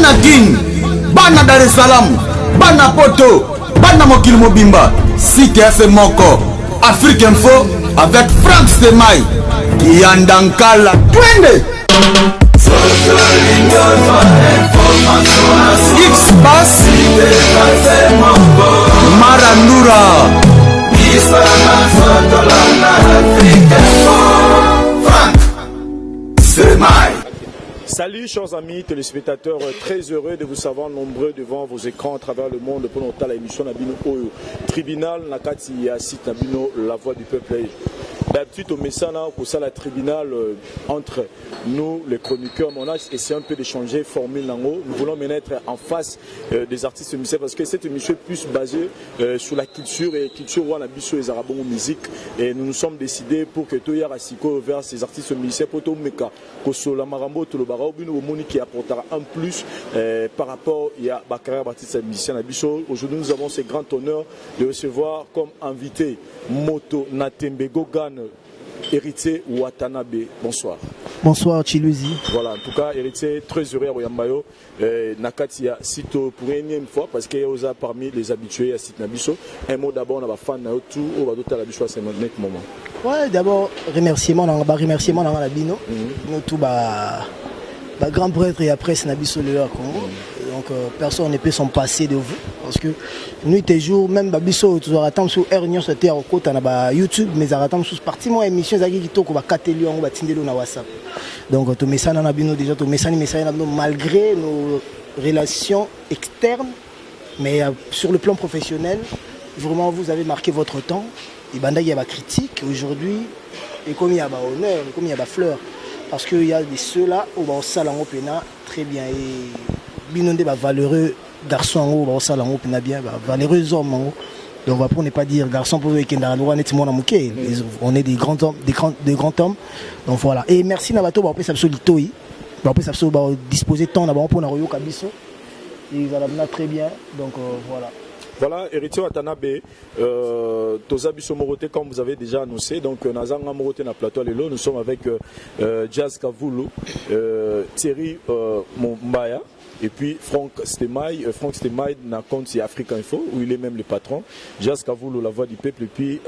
Bana Kin, bana Dar es Salaam, bana Poto, bana mokili mobimba, site ya se moko, Afrique Info avec Franck Stemay, Kiyanda Nkala, twende! X Bass, Marandura. Salut chers amis téléspectateurs, très heureux de vous savoir nombreux devant vos écrans à travers le monde pour notre émission na bino oyo tribunal na kati ya site na bino La Voix du Peuple. D'habitude tomesana kosala tribunal entre nous les chroniqueurs, mais on a essayé un peu de changer formule nango. Nous voulons maintenant être en face des artistes musiciens parce que cette émission est plus basée sur la culture et culture wana biso ezalaka bongo musique et nous nous sommes décidés pour que toyaka sikoyo vers ces artistes musiciens po tomeka kosolola makambo oyo tolobaka oyo bino bomoni qui apportera un plus par rapport ya ba carrière ba artistes musiciens na biso. Aujourd'hui nous avons ce grand honneur de recevoir comme invité Moto na Tembe Gogan Héritier Watanabe. Bonsoir. Bonsoir Chiluzi. Voilà, en tout cas Héritier, très heureux ya koyamba yo na kati ya site pour une énième fois parce que oza parmi les habitués ya site na biso. Un mot d'abord na ba fan na yo tout oyo bazotala biso à ce net moment. Ouais, d'abord remerciement na ba remerciement na na bino. Bino tout ba grand prêtre ya presse na biso lelo ya Congo. Donc personne ne peut s'en passer de vous parce que nuit et jour même ba biso tozwaka ntango mosusu heure nyonso te ya kokota na ba YouTube, mais ezalaka ntango mosusu partie moko ya émission ezalaki kitoko, bakateli yango, batindeli yo na WhatsApp. Donc tomesana na bino déjà, tomesani mesani na bino malgré nos relations externes, mais sur le plan professionnel, vraiment vous avez marqué votre temps. Ebandaki ya bacritique, aujourd'hui ekomi ya bahonneur, ekomi ya bafleur, parce que il y a des ceux-là oyo baosala yango mpena très bien et bino nde bavaleureux garçon yango baosala yango mpena bien, bavaleureux hommes yango. Donc pour ne pas dire garçon, pour ekendaka lokwa neti mwana moke, on est des grands hommes, des grands hommes. Donc voilà, et merci na bato baopesa biso litoi, baopesa biso, badisposer temps na bango mpona koyoka biso, ezala mpena très bien. Donc voilà. Voilà, Héritier Watanabe, toza biso moko te, comme vous avez déjà annoncé. Donc, naza nga moko te na plateau lelo, nous sommes avec Jazz Kavulu, Thierry Mombaya, et puis Franck Stemay, Franck Stemay na compte c'est Africa Info, où il est même le patron. Jazz Kavulu, la voix du peuple, et puis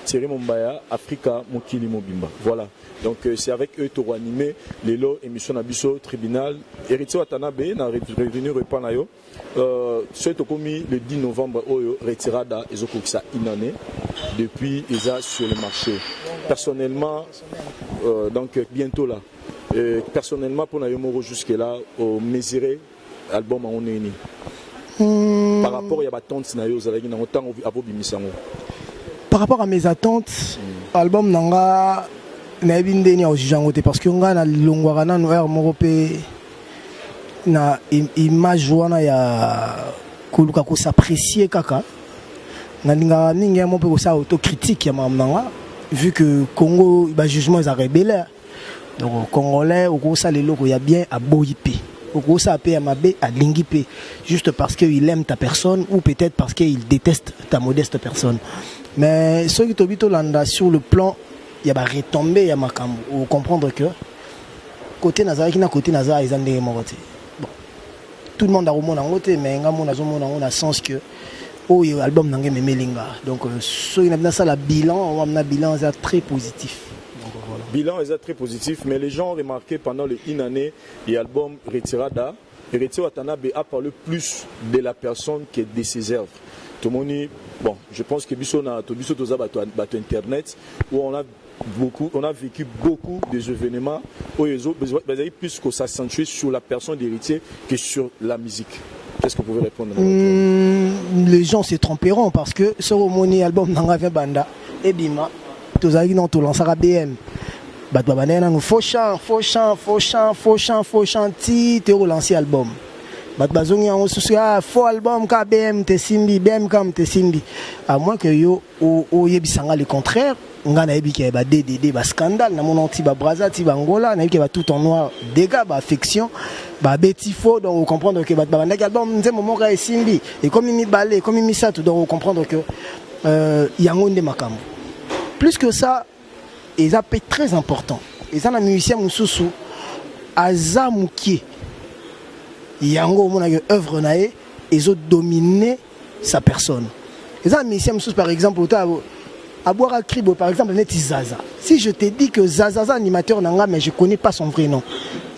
Thierry Mombaya, Africa Mokili Mobimba. Voilà. Donc c'est avec eux pour animer lelo émission na biso tribunal. Héritier Watanabe, na revenu repas na yo. Soki tokomi le 10 novembre oyo, Retirada ezokokisa une année depuis eza sur le marché. Personnellement, donc bientôt là, personnellement mpona yo moko, jusque là omesurer album yango nini par rapport ya baattente na yo ozalaki nango ntango abobimisa yango? Par rapport à mes attentes, album na nga, nayebi ndeni ya kojuger yango te parce que nga nalongwaka nanu heure moko mpe na image wana ya koluka kos'apprécier. Kaka nalingaka mingi yango mpe kosala autocritique ya makambo na nga, vu que Congo bajugement ezalaka ebele. Donc congolais, okosala eloko ya bien, aboyi, mpe okosala mpe ya mabe, alingi mpe, juste parce que il aime ta personne ou peut-être parce qu'il déteste ta modeste personne. Mais soki tobi tolanda sur le plan ya baretombées ya makambo, ocomprendre que côté nazalaki na côté naza eza ndenge moko te. Bon, tout le monde akomona yango te, mais nga mo nazomona yango na sens que oyo album na ngai ememeli nga. Donc soki na nasala bilan wana, bilan eza très positif. Donc, voilà. Bilan est très positif, mais les gens ont remarqué pendant le une année et album Retirada, Héritier Watanabe a parlé plus de la personne que de ses œuvres. Tomoni, bon, je pense que biso na to biso toza bato bato internet où on a vécu beaucoup des événements où ils ont plus que s'accentuer sur la personne d'Héritier que sur la musique. Qu'est-ce que vous pouvez répondre? Les gens se tromperont parce que sur omoni album na nga vient banda ebima, tozalaki na tolançaka BM, bato babandaki nanu faux chant, faux chant, faux chant, faux chant, faux chant, ti tokolancer album, bato bazongi yango susu: ah, faux album ka BM tesimbi, BM kam tesimbi. À moins que yo oyebisanga le contraire, nga nayebi ke ba DDD, bascandale namona ti babraza ti bangola, nayebi ke ba tout en noir, dégâts, baaffection, babeti faux. Donc ocomprendre que bato babandaki album, nzembo moko esimbi, ekomi mibale, ekomi misato. Donc ocomprendre que yango nde makambo. Plus que ça, eza mpe très important, eza na musicien mosusu aza mokie. Yango omonaki œuvre na ye ezodomine sa personne. Eza musicien mosusu, par exemple, ota abwaka cri boye, par exemple neti Zaza. Si je te dis que Zaza aza animateur na nga, mais je connais pas son vrai nom,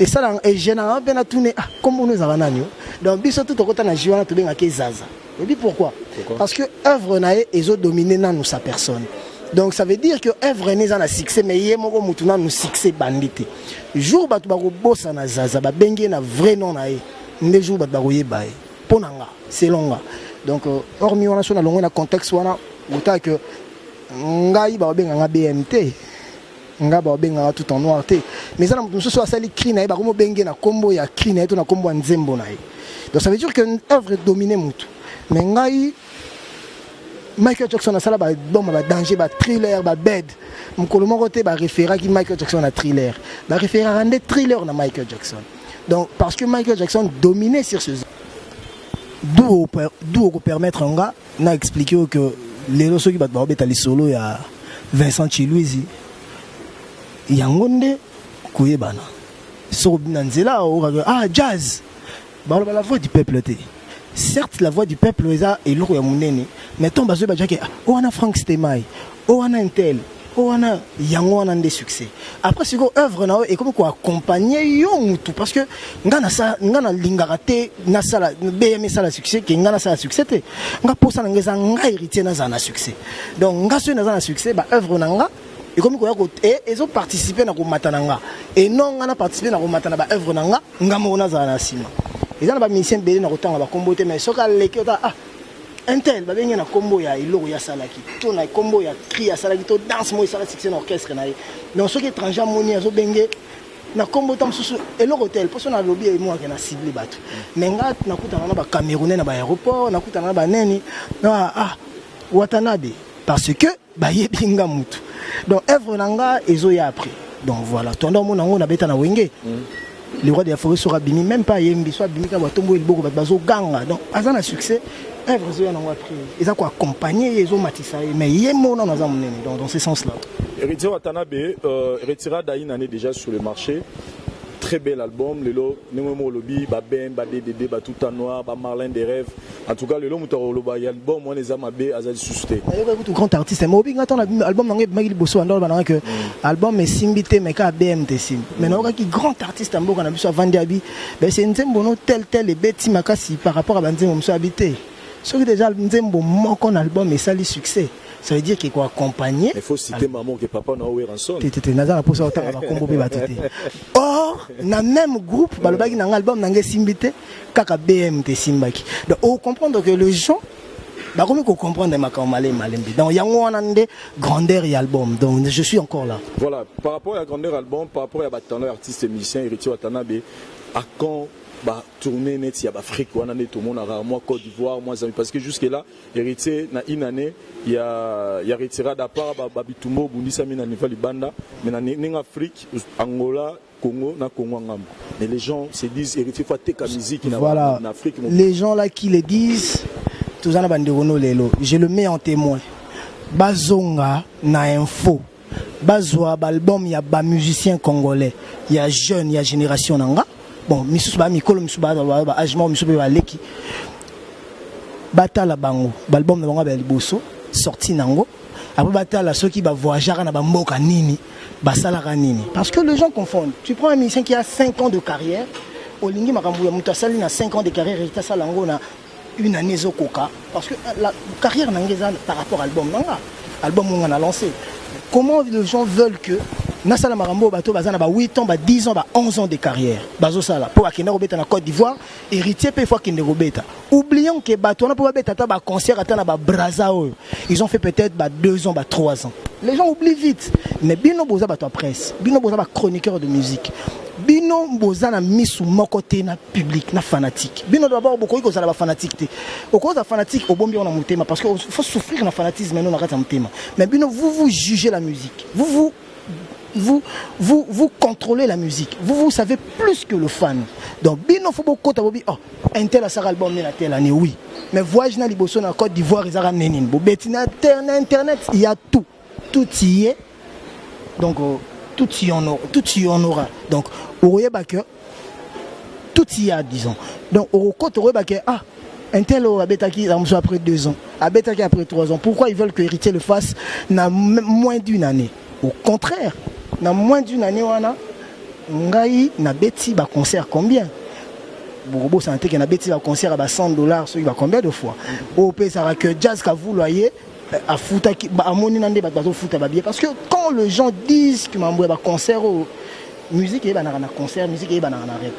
esala egenaka mpe natune: "Ah, kombo no ezalaka nani?" O donc biso tu tokota na jeu wana, tobengaki Zaza. Oyebi pourquoi? Pourquoi? Parce que œuvre na ye ezodomine nanu sa personne. Donc ça veut dire que œuvre ne eza na succès, mais ye moko mutu nanu succès ebandi te. Jour bato bakobosana Zaza, babengi ye na vrai nom na ye, nde jour bato bakoyeba ye. Mpo na nga, selon nga. Donc hormis wana, so nalongwe na contexte wana, otala que ngai babenganga BMT, nga babengaka Tout en Noir te, mais eza na moto mosusu asali cri na ye, bakomobenge na nkombo ya cri na ye to na nkombo ya nzembo na ye. Donc ça veut dire que œuvre domine motu. Mais ngai, Michael Jackson asala baalbum ya badanger, bathriller, babed. Mokolo moko te baréféraki Michael Jackson na Thriller, baréféraka nde Thriller na Michael Jackson. Donc parce que Michael Jackson dominait sur ce, d'où okopermettre nga na expliquer oyo que lelo soki bato baobeta lisolo ya Vincent Chiluizi, yango nde koyebana. Soki na nzela okaka: "Ah, Jazz", baloba La Voix du Peuple te. Certes, La Voix du Peuple eza eloko ya monene, mais ntango bazoyeba jake: "Ah, o wana Frank Stemai, o wana intel, o wana", yango wana nde succès. Après sikoyo œuvre na yo ekomi koaccompagne yo mutu, parce que nga nga nalingaka te nasala BM esala succès ke nga nasala succès te. Nga mposa na nga eza nga Héritier nazala na succès. Donc nga soki naza na succès, baœuvre na nga ekomi koya ezoparticipe na komata na nga, et non nga na participe na komata na baœuvre na nga. Nga moko nazala na nsima. Eza na bamusicien ebele na kotanga bakombo te, mais soki aleki, ota: "Ah, intel", babengi na nkombo ya eloko ye asalaki to na nkombo ya cri asalaki to danse moko esala succès na orchestre na ye. Donc soki étranger amoni, azobenge na nkombo ta mosusu eloko tel. Mpo so nalobi, emwake na cible bato. Mais nga nakutana na bacamerounais na baaéroport, nakutana na baneni: "Ah, Watanabe", parce que bayebi nga mutu. Donc œuvre na nga ezoya après. Donc voilà, tondo omona yango nabeta na Wenge, Le Roi de la Forêt. Soki abimi, même pas ayembi, so abimi kaka, batombo liboko, bato bazoganga. Donc aza na succès, œuvre ezoya nango après, eza koaccompagne ye, ezomatisa ye, mais ye mo nano aza monene. Donc dans ce sens là. Héritier Watanabe, Retirada, une année déjà sur le marché. Très bel album. Lelo, ndenge molobi, ba Ben, ba DDD, ba Tout en Noir, ba Marlin des Rêves. En tout cas, lelo mutu oloba ya album wana eza mabe, aza lisusu te. Nayoka kutu grand artiste, mais obinga ntango album nango ebimaki liboso, bando oloba nanga que album esimbi te, mais kaka BM te esimbi. Mais nayokaki grand artiste ya mboka na biso avandi, abi bese nzembo no tel tel ebeti makasi par rapport à banzembo mosusu. Abi te, soki déjà nzembo moko na album esali succès, ça veut dire que koaccompagner. Il faut citer maman que papa na Werrason. Te, te, te, naza na mposa kotanga bakombo mpe bato te. Or na même groupe balobaki nanga album nanga esimbi te, kaka BM te esimbaki. Donc ocomprendre que les gens bakomi kocomprendre makambo malembe malembe. Donc yango wana nde grandeur ya album. Donc je suis encore là. Voilà, par rapport à grandeur album, par rapport à batalent artiste et musicien Héritier Watanabe, à quand ba tournée net ya baafrique wana nde tomonaka mwa Côte d'Ivoire, mwa Zambie? Parce que jusque là, Héritier, na une année ya Retirada, à part babitumba obundisami na niveau libanda, mais na ndenge Afrique, Angola, Congo na Congo ngambo, mais les gens se disent Héritier faut ateka musique na, voilà, na Afrique. Les gens là qui le disent, toza na bandeko no lelo, je le mets en témoin, bazonga na info, bazwa baalbum ya bamusicien congolais ya jeune ya génération na nga. Bon, misusu baa mikolo, misusu baage moko, misusu mpe baleki. Batala bango baalbum na bango ya liboso sorti nango, après batala soki bavoyageaka na bamboka nini, basalaka nini. Parce que les gens confondent. Tu prends un musicien qui a 5 ans de carrière, olingi makambo ya moto asali na 5 ans de carrière, asala yango na une année, ezokoka? Parce que la carrière na nga eza par rapport album na nga, album oyo nga na lancé. Comment les gens veulent que nasala makambo oyo bato baza na ba 8 ans, ba 10 ans, ba 11 ans de carrière bazosala mpo bakende kobeta na Côte d'Ivoire? Héritier mpe faut akende kobeta. Oublions que bato wana, mpo babeta ata baconcert ata na babraza oyo, ils ont fait peut-être ba 2 ans, ba 3 ans. Les gens oublient vite. Mais bino boza bato ya presse, bino boza bachroniqueur de musique, bino boza na misu moko te na public, na fanatique. Bino d'abord bokoki kozala bafanatique te. Okozala fanatique, obombi yango na motema, parce que faut souffrir na fanatisme no na kati ya motema. Mais bino, vous, vous jugez la musique, vous vous contrôlez la musique, vous, vous savez plus que le fan. Donc bino faut bokota bobi: "Oh, un tel asala album na telle année." Oui, mais voyage na liboso na Côte d'Ivoire ezaka nini? Bobeti na internet, il y a tout, tout y est. Donc tout y en aura, tout y en aura. Donc okoyeba que tout y a, disons. Donc okokota, okoyeba ke ah, un tel oyo abetaki na mosusu après 2 ans, abetaki après 3 ans. Pourquoi ils veulent que Héritier le fasse na moins d'une année? Au contraire, na moins d'une année wana, ngai nabeti baconcert combien? Bokobosana te ke nabeti baconcert ya ba 100 $, soki ba combien de fois oyo opesaka ke Jazz Kavulu aye afutaki, amoni na nde bato bazofuta babillet. Parce que quand les gens disent que mambo ya baconcert oyo, musique eyebanaka na concert, musique eyebanaka na rep,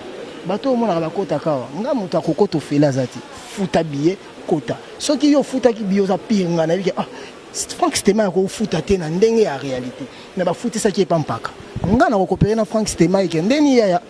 bato oyo omonaka bakotaka awa, nga moto akokota ofele aza te. Futa billet, kota. Soki yo ofutaki billet, oza pire. Nga nayebi ke ah, Frank Stema akofuta te na ndenge ya réalité, mais bafutisaki epa mpaka. Nga nakokopere na Frank Stema eke ndeni yaya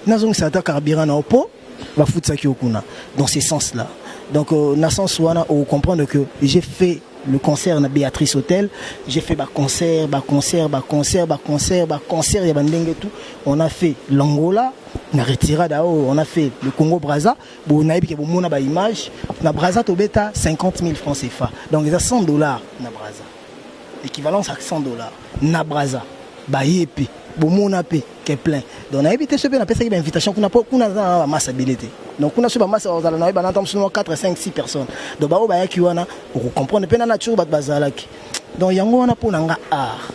nazongisa ata carburant na yo mpo bafutisaki yo kuna. Dans ce sens là donc na sens wana, ocomprendre que j'ai fait le concert na Béatrice Hotel, j'ai fait baconcert, baconcert, baconcert, baconcert, baconcert ya bandenge tout. On a fait l'Angola na retirada oyo, on a fait le Congo Braza. Bo nayebi ke bomona baimage na Braza, tobeta 50 000 francs CFA, donc eza 100 $ na Braza, équivalence à 100 $ na Braza. Baye mpe bomona mpe ke plein. Donc nayebi te so mpe napesaki bainvitation kuna, mpo kuna aza na bamasa ebele te. Donc kuna so bamasa bazala na oyeba nata mosusu 4, 5, 6 personnes. Donc baoyo bayaki wana, okocomprendre mpe na nature bato bazalaki. Donc yango wana, mpo na nga, art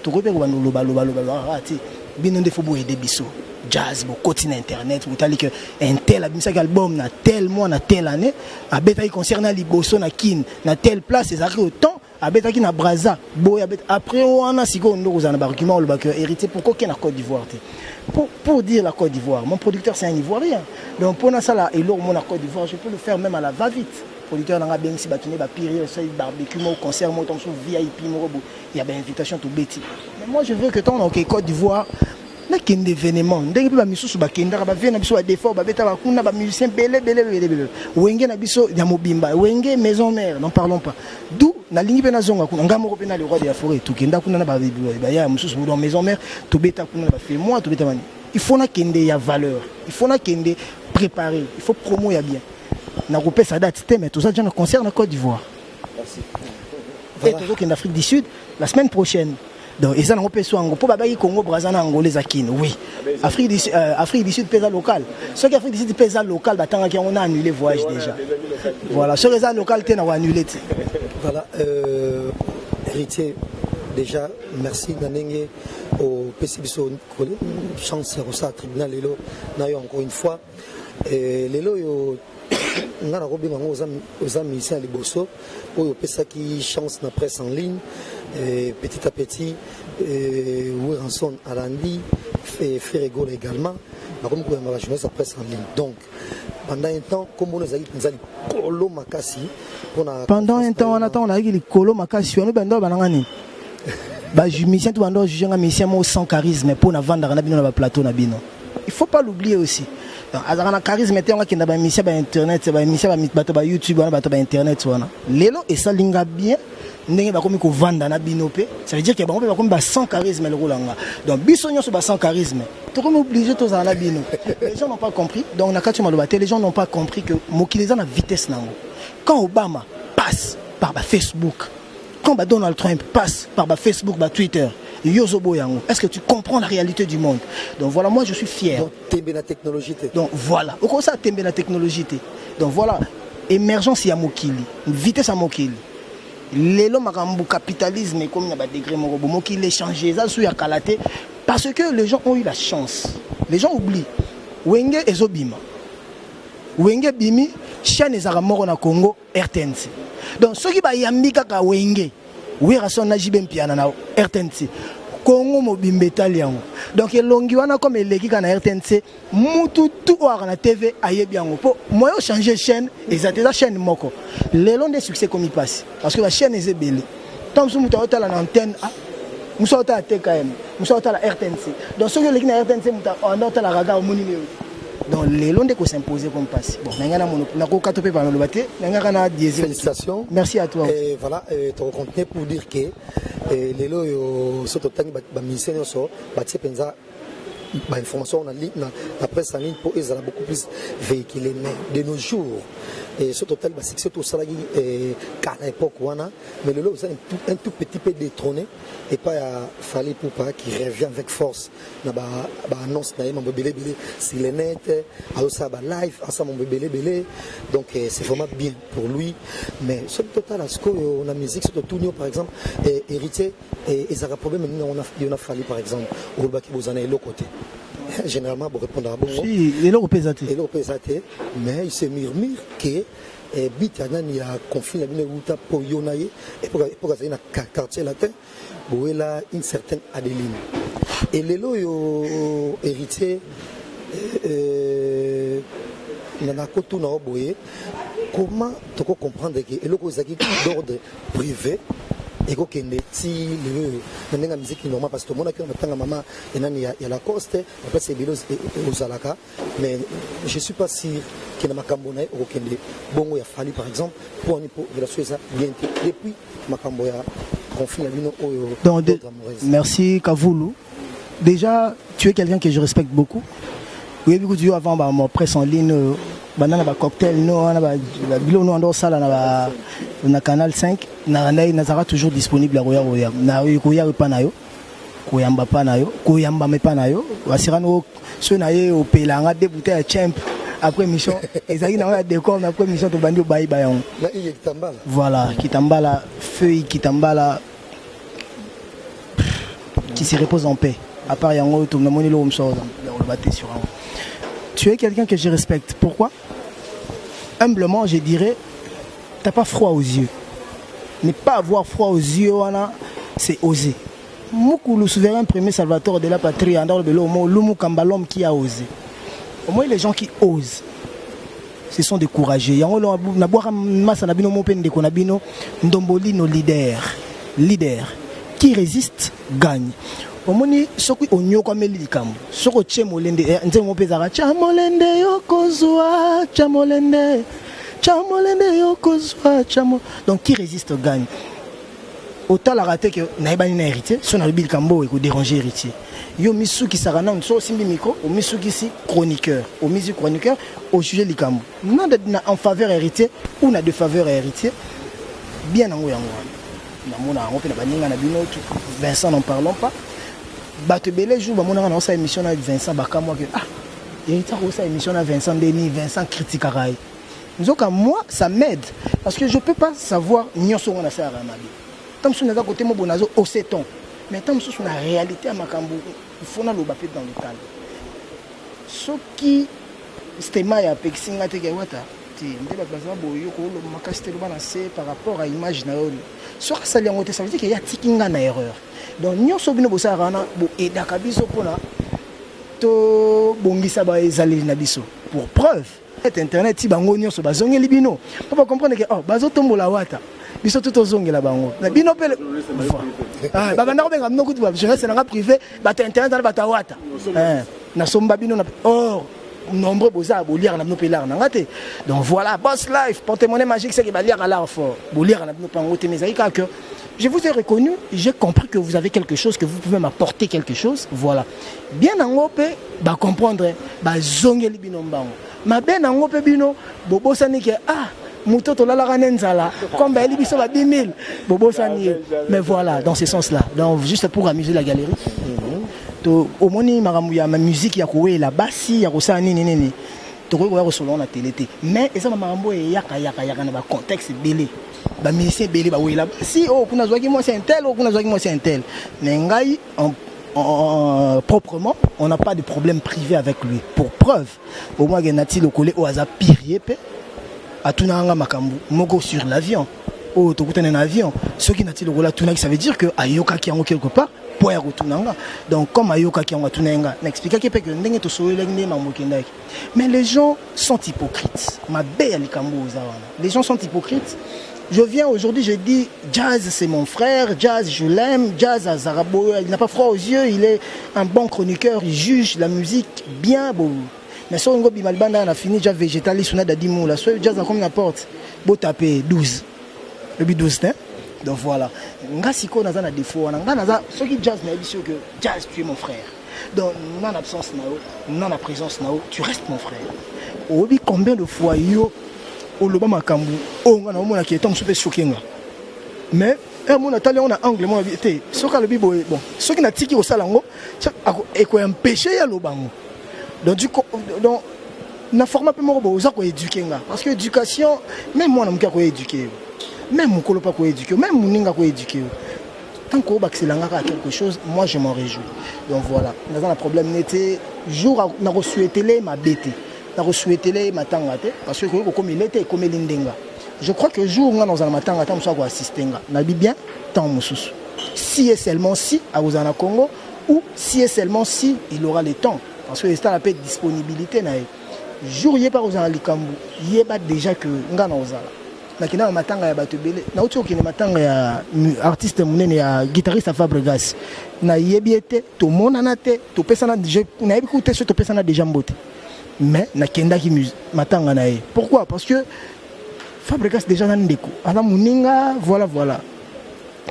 tokoki mpe kobanda olobalobalobaloba te. Bino nde fo boyede biso. Jazz, bokoti na internet, botali ke un tel abimisaki album na tel mois, na telle année, abetaki concert na liboso na Kine na telle place, ezalaki autant, abetaki na Braza boye, abet après wana. Sikoyo nde kozala na baargument olobaki Héritier, pourquoi oke na Côte d'Ivoire te? Pour dire la Côte d'Ivoire, mon producteur, c'est un Ivoirien. Donc mpo nasala eloko mo na Côte d'Ivoire, je peux le faire même à la va vite. Producteur nanga abengisi bato ne bapiri, osali barbecue moko, concert moko, mosusu VIP moko boye ya bainvitation, tobeti. Mais moi, je veux que ntango naoke Côte d'Ivoire, nakende événement ndenge mpe bamisusu bakendaka, bavie na biso, badefort babeta bakuna, bamusicien bele bele bele bele, Wenge na biso ya mobimba, Wenge Maison Mère, n'en parlons pas. D'où nalingi mpe nazonga kuna, ngai moko mpe na le roi de la forêt, tokenda kuna na baya mosusu dans Maison Mère, tobeta kuna na bafe moi, tobeta bani. Il faut nakende ya valeur, il faut nakende préparer, il faut promo ya bien. Nakopesa date te, mais toza déjà na concert na Côte d'Ivoire et tozokende Afrique du Sud la semaine prochaine. Donc eza nango mpe so yango mpo babaki Congo Braza na Angola eza kino. Oui, Afrique du Sud mpe eza local. Soki Afrique du Sud mpe eza local, batangaki yango na annulé voyage déjà. Voilà, soki eza local te, na koannule te. Voilà, Héritier, déjà merci na ndenge opesi biso chance ya kosala tribunal lelo na yo encore une fois. Lelo oyo, nga nakobenga yango oza musicien ya liboso oyo opesaki chance na presse en ligne. Petit à petit, Werrason alandi, Ferre Gola également, bakomi koyamba bajournaliste ya presse en ligne. Donc pendant un temps, kombono ezalaki mpenza likolo makasi mpona Pendant un temps wana, ntango nayaki likolo makasi wana, bando bananga nini, bamusicien to bando juge nga musicien moko sans charisme mpo navandaka na bino na baplateau na bino. Il faut pas l'oublier aussi. Donc azalaka na charisme te, yango akenda bamusicien bainternet, bamusicien bato ba YouTube wana, bato bainternet wana. Lelo esali nga bien ndenge bakomi kovanda na bino mpe. Ça veut dire ke bango mpe bakomi ba sans charisme lokola nga. Donc biso nyonso ba sans charisme, tokomi obligé tozala na bino. Les gens n'ont pas compris. Donc na kati ya maloba te, les gens n'ont pas compris que mokili eza na vitesse nango. Quand Obama passe par ba Facebook, quand ba Donald Trump passe par ba Facebook, ba Twitter, yo ozoboya yango. Est-ce que tu comprends la réalité du monde? Donc voilà, moi je suis fier. Donc tembe na technologie te. Donc voilà, okosa tembe na technologie te. Donc voilà, émergence ya mokili, vitesse ya mokili lelo, makambo capitalisme ekomi na badegré moko bo mokili échange eza su ya kala te, parce que les gens ont eu la chance. Les gens oublient, Wenge ezobima, Wenge ebimi, chaîne ezalaka moko na Congo, RTNC. Donc soki bayambi kaka Wenge, Werrason na JB Mpiana na RTNC, Congo mobimba etali yango. Donc elongi wana, comme eleki kaka na RTNC, mutu tu oyo aka na TV ayebi yango, mpo moyen ochange chaîne eza te, eza chaîne moko. Lelo nde succès ekomi mpasi, parce que bachaîne eza ebele. Ntango mosusu moto aotala na antenne a, mosu aotala TKM, mosu aotala RTNC. Donc soki oleki na RTNC, moto anda otala raga, omoni leo. Donc lelo nde kosimpose comme mpasi. Bon, na ngai nakoka to mpe banaloba te, na ngai kaka na diesel. Félicitations. Merci à toi. Et voilà, tokocontinue pour dire que lelo oyo, so totangi bamusicien nyonso batie mpenza bainformation na presse en ligne mpo ezala beaucoup plus véhiculé. Mais de nos jours, Et soki totali basuccès tosalaki kala, époque wana, mais lelo oza un tout petit peu détrôné epai ya Fally Ipupa qui revient avec force na baannonce na ye, mambo ebele ebele sur le net, azosala balive, asala mambo ebele ebele. Donc c'est vraiment bien pour lui. Mais soki totala sikoyo na musique, soki totuni yo par exemple, Héritier, ezalaka problème nini yo na Fally? Par exemple, olobaki boza na eloko te, généralement borépondaka bongo. Eloko mpe eza te. Eloko mpe eza te, mais il se murmure que but ya nani, ya conflit na bino euta mpo yo na ye, époque azali na Quartier Latin, bowela une certaine Adeline. Et lelo oyo, Héritier, na nakotuna o boye: comment toko comprendre ke eloko ezalaki d'ordre privé ekokende ti lelo oyo na ndenge ya musique normal? Parce que tomonaki na matanga mama enani ya Lacoste, baplace ebele ozalaka, mais je suis pas sûr ke na makambo na ye okokende bongo ya Fally par exemple. Mpo wani, mpo relation eza bien te depuis makambo ya conflit na bino oyo? Donc, merci Kavulu. Déjà, tu es quelqu'un que je respecte beaucoup. Oui, écoute, avant bah, ma presse en ligne, banda na bacocktail no wana, biloko no wana osala na Canal 5, na ngai nazalaka toujours disponible ya koya, koya na koya epa na yo, koyamba pa na yo, koyambama epa na yo. Basirani so na ye opelanga deux bouteilles ya Champ après émission, ezalaki nango ya décor, mais après émission tobandi obayiba yango. Voilà, Kitambala, feuille Kitambala, qui se repose en paix. À part yango, namoni eloko mosusu oloba te sur yango. Tu es quelqu'un que je respecte. Pourquoi? Humblement, je dirais, t'as pas froid aux yeux. Ne pas avoir froid aux yeux wana, c'est oser. Mukulu souverain premier salvateur de la patrie andor belo mo lumu kamba, l'homme qui a osé. Au moins, les gens qui osent, ce sont des courageux. Yango nabwaka masa na bino mo mpe ndeko na bino Ndombolino, leader. Leader qui résiste gagne. Omoni, soki onyokwameli likambo, soki otie molende, nzembo mpe ezalaka tya molende, yokozwa, tya molende, tya molende, yokozwa, tya. Donc qui résiste gagne. Otalaka te ke nayebani na Héritier, so nalobi likambo oyo ekodéranger Héritier. Yo misukisaka nanu. So osimbi micro, omisukisi chroniqueur, omisi chroniqueur, ojuge likambo na en faveur ya Héritier ou na défaveur ya Héritier. Bien, nango yango wana namona yango mpe na baninga na bino. Vincent, n'en parlons pas. Bato ebele, jour bamonaka na osala émission na Vincent, bakamwaki: "Ah, Héritier akosala émission na Vincent ndeni? Vincent critiquaka ye." Nzoka moi, ça m'aide, parce que je peux pas savoir nyonso ngo nasalaka mabe. Ntango mosusu naza kote mo boye, nazo hausser ton, mais ntango mosusu na réalité ya makambo, il faut naloba mpe dans le calme. Soki stema ya apekisi nga te ke wata te nde bato baza boye, koloba makasi te, loba na se par rapport à image na yo. Soki asali yango te, ça veut dire ke ye atiki nga na erreur. Donc nyonso bino bosalaka wana, boaidaka biso mpona tobongisa baezaleli na biso. Pour preuve, internet ti bango nyonso bazongeli bino mpo bacomprendre ke oh, bazotombola wata, biso tu tozongela bango na bino mpe. Babanda kobenga bino kutu bajournaliste nanga privé, bato internet wana, bato awata nasomba bino na or nombreux boza boliaka na bino mpe lare nanga te. Donc voilà, Boss Life, porte-monnaie magique, seke baliaka lare fort, boliaka na bino mpe yango te. Mais ezali kaka que je vous ai reconnu, j'ai compris que vous avez quelque chose, que vous pouvez m'apporter quelque chose. Voilà. Bien nango mpe bacomprendre, bazongeli bino mbango. Mabe nango mpe bino bobosani ke ah, moto tolalaka ne nzala comme bayeli biso ba 10 000, bobosani ye. Mais voilà, dans ce sens là donc juste pour amuser la galerie, to omoni makambo ya musique, ya kowela basi, ya kosala nini nini, tokoki koya kosolola na télé te, mais eza bamakambo oyo eyaka yaka yaka na bacontexte ebele. Bamusicien ebele bawela basi oyo, kuna azwaki mwasi un tel, oyo kuna azwaki mwasi un tel. Mais ngai proprement, on n'a pas de problème privé avec lui. Pour preuve, au moins nati lokole oyo aza pire mpe atunaka nga makambo moko sur l'avion oyo tokutani na avion. Soki nati lokola atunaki, ça veut dire que ayokaki yango quelque part po ya kotuna nga. Donc comme ayokaki yango, atuna ye nga, na expliquaki mpe ke ndenge tosololaki, nde makambo ekendaki. Mais les gens sont hypocrites. Mabe ya likambo oza wana, les gens sont hypocrites. Je viens aujourd'hui, je dis: Jazz, c'est mon frère, Jazz, je l'aime, Jazz Azarabo, il n'a pas froid aux yeux, il est un bon chroniqueur, il juge la musique bien. Bon. Mais si on a on a fini déjà végétaliste, on a dit là, soit Jazz a comme n'importe, bon taper 12. Et puis 12, hein? Donc voilà. Nga siko naza na défaut wana. Nga naza soki Jazz na biso que Jazz, tu es mon frère. Donc non absence na yo, non na présence na yo, tu restes mon frère. Obi combien de fois yo Oloba makambo oyo nga naomonaki etant mosusu mpe soki nga, mais mona tali yango na angle mona te. Soki alobi boye, bon, soki natiki kosala yango, ekoempêche ye aloba yango. Donc du coup, donc na format mpe moko boye oza koéduquer nga, parce que éducation, même mwana moke akoéduquer yo, même mokolo mpe akoéduquer yo, même moninga akoéduquer yo. Tant koobakisela nga kaka quelque chose, moi je m'en réjouis. Donc voilà, naza na problème nete jour nakosouhaitele mabe te, nakosouhaitele matanga te, parce que koki kokomela ete ekomeli ndenga. Je crois que jour nga nazala matanga, ata mosusu akoassiste nga, nayebi bien ntango mosusu, si et seulement si akozala na Congo ou si et seulement si il aura le temps, parce que esala mpe disponibilité na ye. Jour ye mpe akozala likambo, yeba déjà que nga na ozala. Nakenda na matanga ya bato ebele. Nauti kokende matanga ya artiste monene, ya guitariste Fabregas. Nayebi ye te, tomonana te, topesana, nayebi kutu te so topesana déjà mbote, mais nakendaki matanga na ye. Pourquoi? Parce que Fabregas déjà na ndeko, aza moninga. Voilà,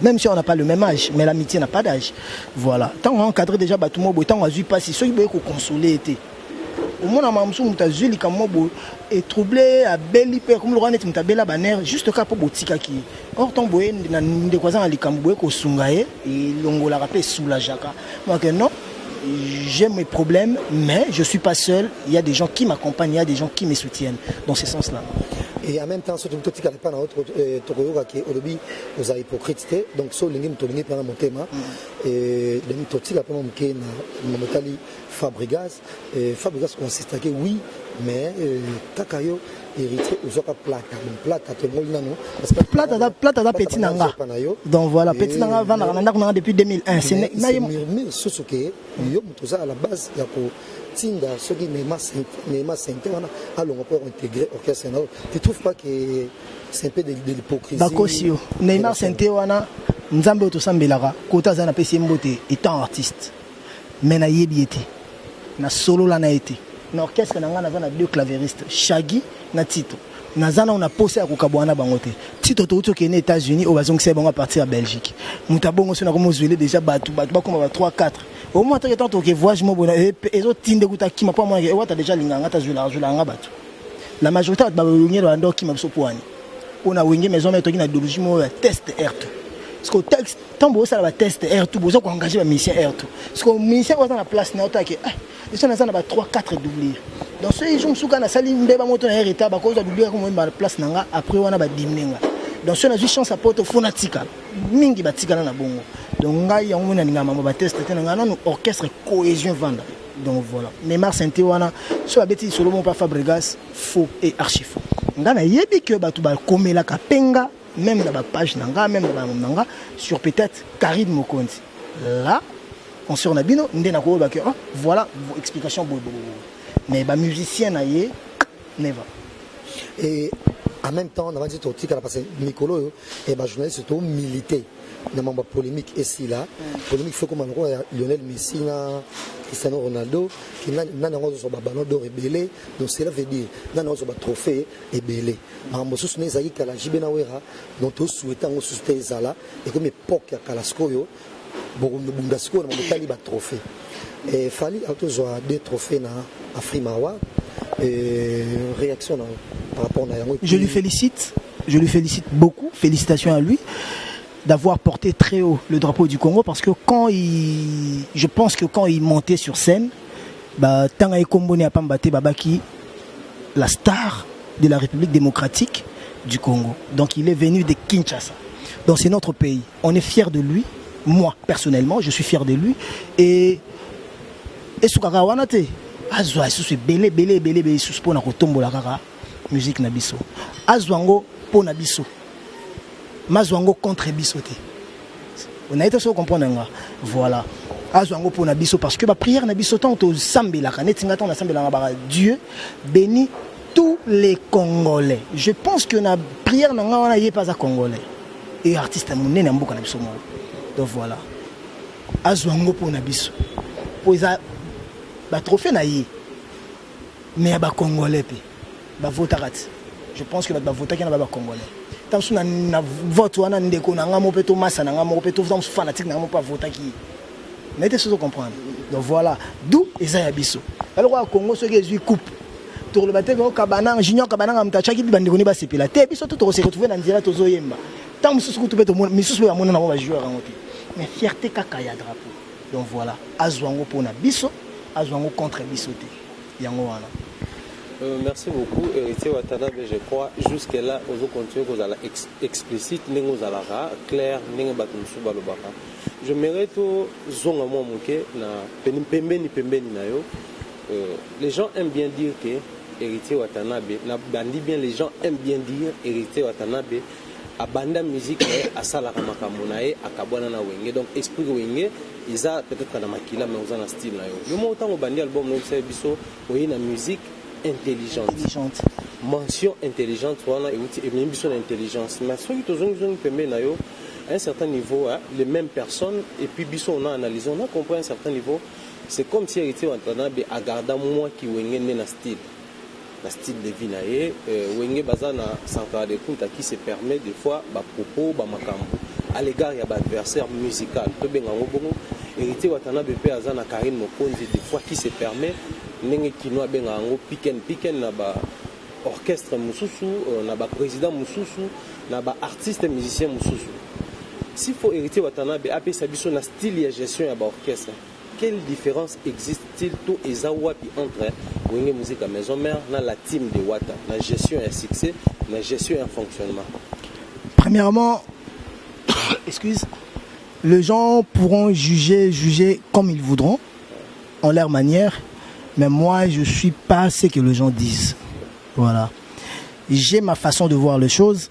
même si on n'a pas le même âge, mais l'amitié n'a pas d'âge. Voilà, ntango encadré déjà bato mo boye, ntango azwi mpasi, soki boye koconsoler te, omona makambo mosusu, moto azwi likambo mo boye, etrouble, abeli mpe komi lokola neti moto abela banerfs, juste kaka mpo botikaki ye. Or ntango boye na ndeko aza na likambo, boye kosunga ye, elongolaka mpe, esoulageaka. Donc non, j'ai mes problèmes, mais je suis pas seul. Il y a des gens qui m'accompagnent, il y a des gens qui me soutiennent dans ce sens-là. Et en même temps, soki totikala epa na yo, tokoyokaki olobi oza hypocrite te. Donc so olingi moto, olingi mpena motema. Donc totika mpe moke na motali Fabregas. Fabregas consistaki, oui, mais kaka yo Héritier ozwaka plata. Bon, plata tolongoli nano. Plata, plata aza petit na nga. Donc voilà, petit na nga, vandaka na ndako na nga depuis 2001. Murmure susu ke yo moto oza à la base ya kotinda soki Neema Sente wana alonga mpo intégrer orchestre na yo. Tu trouves pas que c'est un peu de l'hypocrisie? Bakosi yo. Neymar Sente wana, Nzambe oyo tosambelaka kota aza, napesi ye mbote étant artiste, mais nayebi ye te, nasolola na ye te. Na orchestre na ngai naza na deux clavéristes, Shagi na Tito. Naza nao na posa ya kokabwana na bango te. Tito touti okende États-Unis, oyo bazongisa bango à partir ya Belgique. Moto abongo so nakoma ozwele déjà bato, bato bakoma ba 3 4 au moins. Atake ntango toke voyage mo boye, ezotinde kuta kima mpo amonake ewata déjà alinganga ta, azwelaka nga bato. La majorité bato balongeli banda okima biso mpo wani mpona Wenge Maison Mère. Toki na idéologie moko ya test R2, parce que texte, ntango bozosala batest R2, boza koengage bamusicien R2, parce que musicien oyo aza na place na yo take, ah, déjà naza na ba 3 4 doublure. Donc soki jour mosusu kaka nasali mbeba moto na ye retard, bakozwa doublure komoyemba na place na nga. Après wana badimine nga. Donc soki nazwi chance apoto, fo natikala mingi, batikala na bongo. Donc ngai yango moni nalingaka mambo batest te. Na ngai nanu orchestre, cohésion vanda. Donc voilà, Neymar Sente wana, so babeti lisolo moko pa Fabregas, faux et archi faux. Ngai nayebi ke bato bakomelaka mpenga, même na bapage na nga, même na bango na nga, sur peut-être Karine Mokonzi là, concert na bino nde nakoyeba ke oh, voilà explication boye boye boye, mais bamusicien na ye, never. Et en même temps, nabandi totikala, parce que mikolo oyo bajournaliste tomilite na mambo ya polémique esila. Polémique faut koma lokola ya Lionel Messi na Cristiano Ronaldo, nani yango azozwa baballon d'or ebele. Donc cela veut dire nani azozwa batrophée ebele. Makambo mosusu nde ezalaki kala, JB na Wera. Donc tosouhaite yango susu te ezala. Ekomi époque ya kala. Sikoyo bokobunda sikoyo na mamotali batrophée. Fally atozwa deux trophées na Afrima Award. Réaction na, par rapport na yango? Je lui félicite, je lui félicite beaucoup. Félicitations à lui d'avoir porté très haut le drapeau du Congo, parce que quand il je pense que quand il montait sur scène, bah, tanga ekomboni ya pamba te, babaki la star de la République démocratique du Congo. Donc il est venu de Kinshasa, donc c'est notre pays, on est fier de lui. Moi personnellement, je suis fier de lui. Et esukaka wana te, azwa lisusu ebele ebele ebele ebele lisusu mpona kotombola kaka musique na biso. Azwa yango mpo na biso, mazwa yango contre biso te. Onaye te so comprendre nga. Voilà, azwa yango mpo na biso, parce que baprière na biso, ntango tosambelaka, neti nga ntango nasambelaka baka "Dieu bénit tous les Congolais", je pense que na prière na nga wana, ye mpe aza Congolais et artiste monene ya mboka na biso moko. Donc voilà, azwa yango mpo na biso, mpo eza batrophée na ye, mais ya bacongolais mpe bavotaka ti. Je pense que bato bavotaki na ba bacongolais. Ntango mosusu na vote wana, ndeko na nga moko mpe, to masa na nga moko mpe, to mosusu fanatique na nga moko mpe avotaki ye. Naye te sozo comprendre. Donc voilà, d'où eza ya biso. Eloko ya Congo, soki ezwi coupe, Tokoloba te ko Kabananga, Junior Kabananga moto atiaki bi bandeko ne basepela te. Biso tout toko se retrouver na nzela tozoyemba. Ntango mosusu kutu mpe tomona misusu mpe bamona nango ba joueur yango te. Mais fierté kaka ya drapeau. Donc voilà, azwa yango mpo na biso, azwa yango contre biso te. Yango wana. Merci beaucoup Heritier Watanabe, je crois jusque là ozo continuer kozala ex, explicite ndenge ozalaka clair ndenge bato mosusu balobaka. J'aimerais to zonga mwa moke na pembeni pembeni na yo. Les gens aiment bien dire que Heritier Watanabe na bandi bien, les gens aiment bien dire Heritier Watanabe abanda musique na ye, asalaka makambo na ye, akabwana na Wenge, donc esprit Wenge eza peut-être na makila, mais oza na style na yo. Yo moko ntango obandi album na oyebisa biso oye na musique intelligente. Intelligente. Mention intelligente wana euti ememi biso na intelligence, mais soki tozongizongi pembeni na yo à un certain niveau, hein, les mêmes personnes et puis biso on a analysé, on a compris à un certain niveau, c'est comme si Héritier Watanabe agarda mwa ki Wenge nde na style de vie na ye. Wenge baza na Sankara de Kunta qui se permet des fois bapropos bamakambo à l'égard ya baadversaire musical, tobenga yango bongo. Héritier Watanabe mpe aza na Karine Mokonzi, des fois qui se permet ndenge kino abenga yango piken piken na ba orchestre mosusu, na baprésident mosusu, na baartiste musicien mosusu. S'il faut Héritier Watanabe apesa biso na style ya gestion ya baorchestre, quelle différence existe-t-il to eza wapi entre Wenge Musique à Maison Mère na la team de Wata, na gestion ya succès, na gestion ya fonctionnement? Premièrement, excuse, les gens pourront juger comme ils voudront, en leur manière, mais moi, je suis pas ce que les gens disent. Voilà. J'ai ma façon de voir les choses.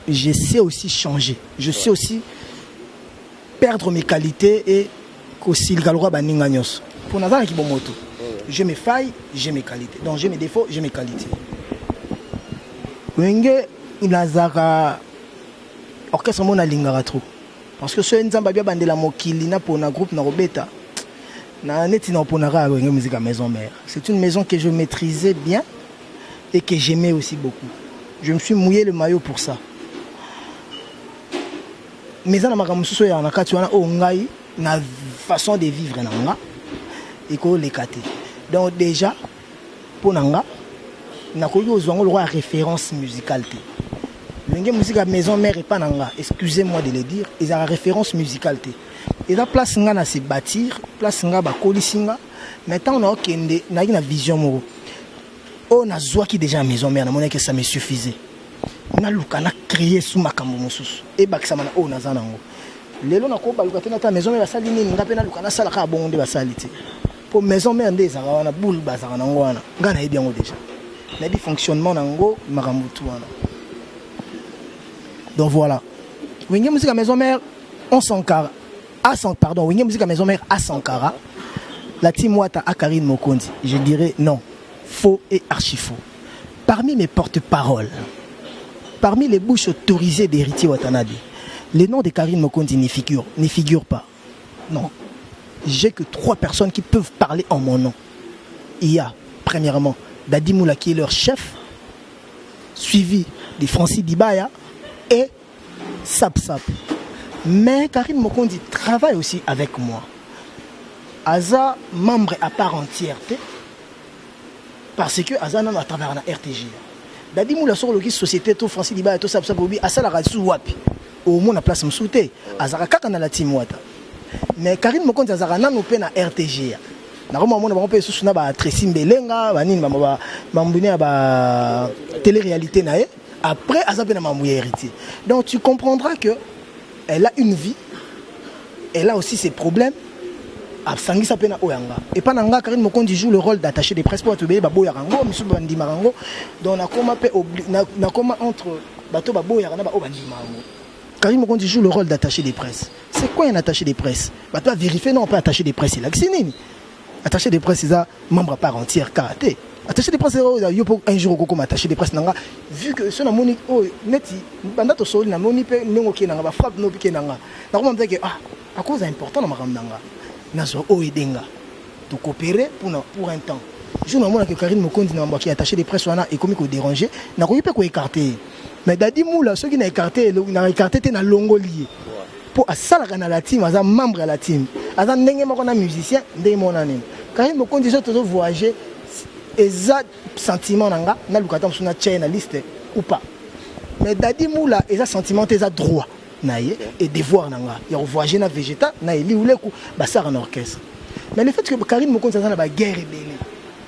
Je sais aussi changer. Je sais aussi perdre mes qualités et kosilika lokola baninga nyonso. Mpo nazalaki bomoto. J'ai mes failles, j'ai mes qualités. Donc j'ai mes défauts, j'ai mes qualités. Wenge nazalaka orchestre moko nalingaka trop. Parce que soki Nzambe abi abandela mokili na pona groupe na kobeta na neti na oponaka Wenge Musique à Maison Mère. C'est une maison que je maîtrisais bien et que j'aimais aussi beaucoup. Je me suis mouillé le maillot pour ça. Mais eza na makambo mosusu oyo na kati wana oyo ngai na façon de vivre na nga ekoleka te. Donc déjà mpo na nga nakoki kozwa yango lokola référence musicale te. Wenge Musique ya Maison Mère epa na nga, excusez-moi de le dire, ezalaka référence musicale te. Eza place nga na se bâtir, place nga bakolisi nga. Mais ntango naokende, nayaki na vision moko oyo nazwaki déjà ya Maison Mère, namonaki ça me suffisait. Naluka na créer su makambo mosusu ebakisama na oyo naza nango lelo. Nakobaluka te nata Maison Mère basali nini, nga mpe naluka nasala kaka bongo nde basali te. Mpo Maison Mère nde ezalaka wana, boule bazalaka nango wana, ngai nayebi yango déjà, nayebi fonctionnement nango, makambo tu wana. Donc voilà, Wenge Musique ya Maison Mère on Sankara a San, pardon, Wenge Musique ya Maison Mère a Sankara, la team Wata a Karine Mokonzi, je dirais non, faux et archi faux. Parmi mes porte-paroles, parmi les bouches autorisées d'Héritier Watanabe, le nom de Karine Mokonzi ne figure pas. Non. J'ai que trois personnes qui peuvent parler en mon nom. Il y a, premièrement, Dadi Moula qui est leur chef, suivi de Francis Dibaya et Sap Sap. Mais Karine Mokonzi travaille aussi avec moi. Aza membre à part entière, parce que aza nano à travers la RTG. Dadi Moula soko société to Francis Dibaya to Sap Sap obi asalaka su wapi, omona place mosusu te, azalaka kaka na la team Wata. Mais Karine Mokonzi azalaka nano mpe na RTG. Nakoma omona bango mpe lisusu na batracy Mbelenga banini, bambune ya ba télé-réalité na ye. Après aza mpe na mambo ya Héritier. Donc tu comprendras que elle a une vie, elle a aussi ses problèmes. Asangisa mpe na oyo yanga epa na nga. Karine Mokonzi joue le rôle d'attaché de presse mpo bato ebele baboyaka yango, misusu bandimaka yango. Donc nakoma mpe nakoma entre bato baboyaka na baoyo bandimaka yango. Karine Mokonzi joue le rôle d'attaché de presse. C'est quoi un attaché de presse? Bato avérifie non mpe attaché de presse elakisi nini? Attaché de presse eza membre à part entière kaka te. Attaché de presse oyo yo mpo un jour okokoma attaché de presse na nga, vu que so namoni oyo neti banda tosoli, namoni mpe ndenge okei na nga, bafrappe no pike na nga, nakoma mpe ke ah, à cause important na makambo na nga nazwa oyo edenga tokopere pour un temps. Jour namonaka Karine Mokonzi na mambo aki attaché de presse wana ekomi kodéranger, nakoki mpe koécarter ye. Mais Dadi Mula, soki na écarté, na écarté te, nalongoli ye mpo asalaka na la team, aza membre ya la team, aza ndenge moko na musicien, ndenge moko na nini. Karine Mokonzi, so tozo voyager, Eza sentiment na nga, naluka ata mosusu natia ye na liste ou pas. Mais Dadi Moula eza sentiment te, eza droit na ye et devoir na nga ya kovoyager na Vegeta na Eli Uleku basaka na orchestre. Mais le fait que Karine Mokonzi aza na ba guerre ebele,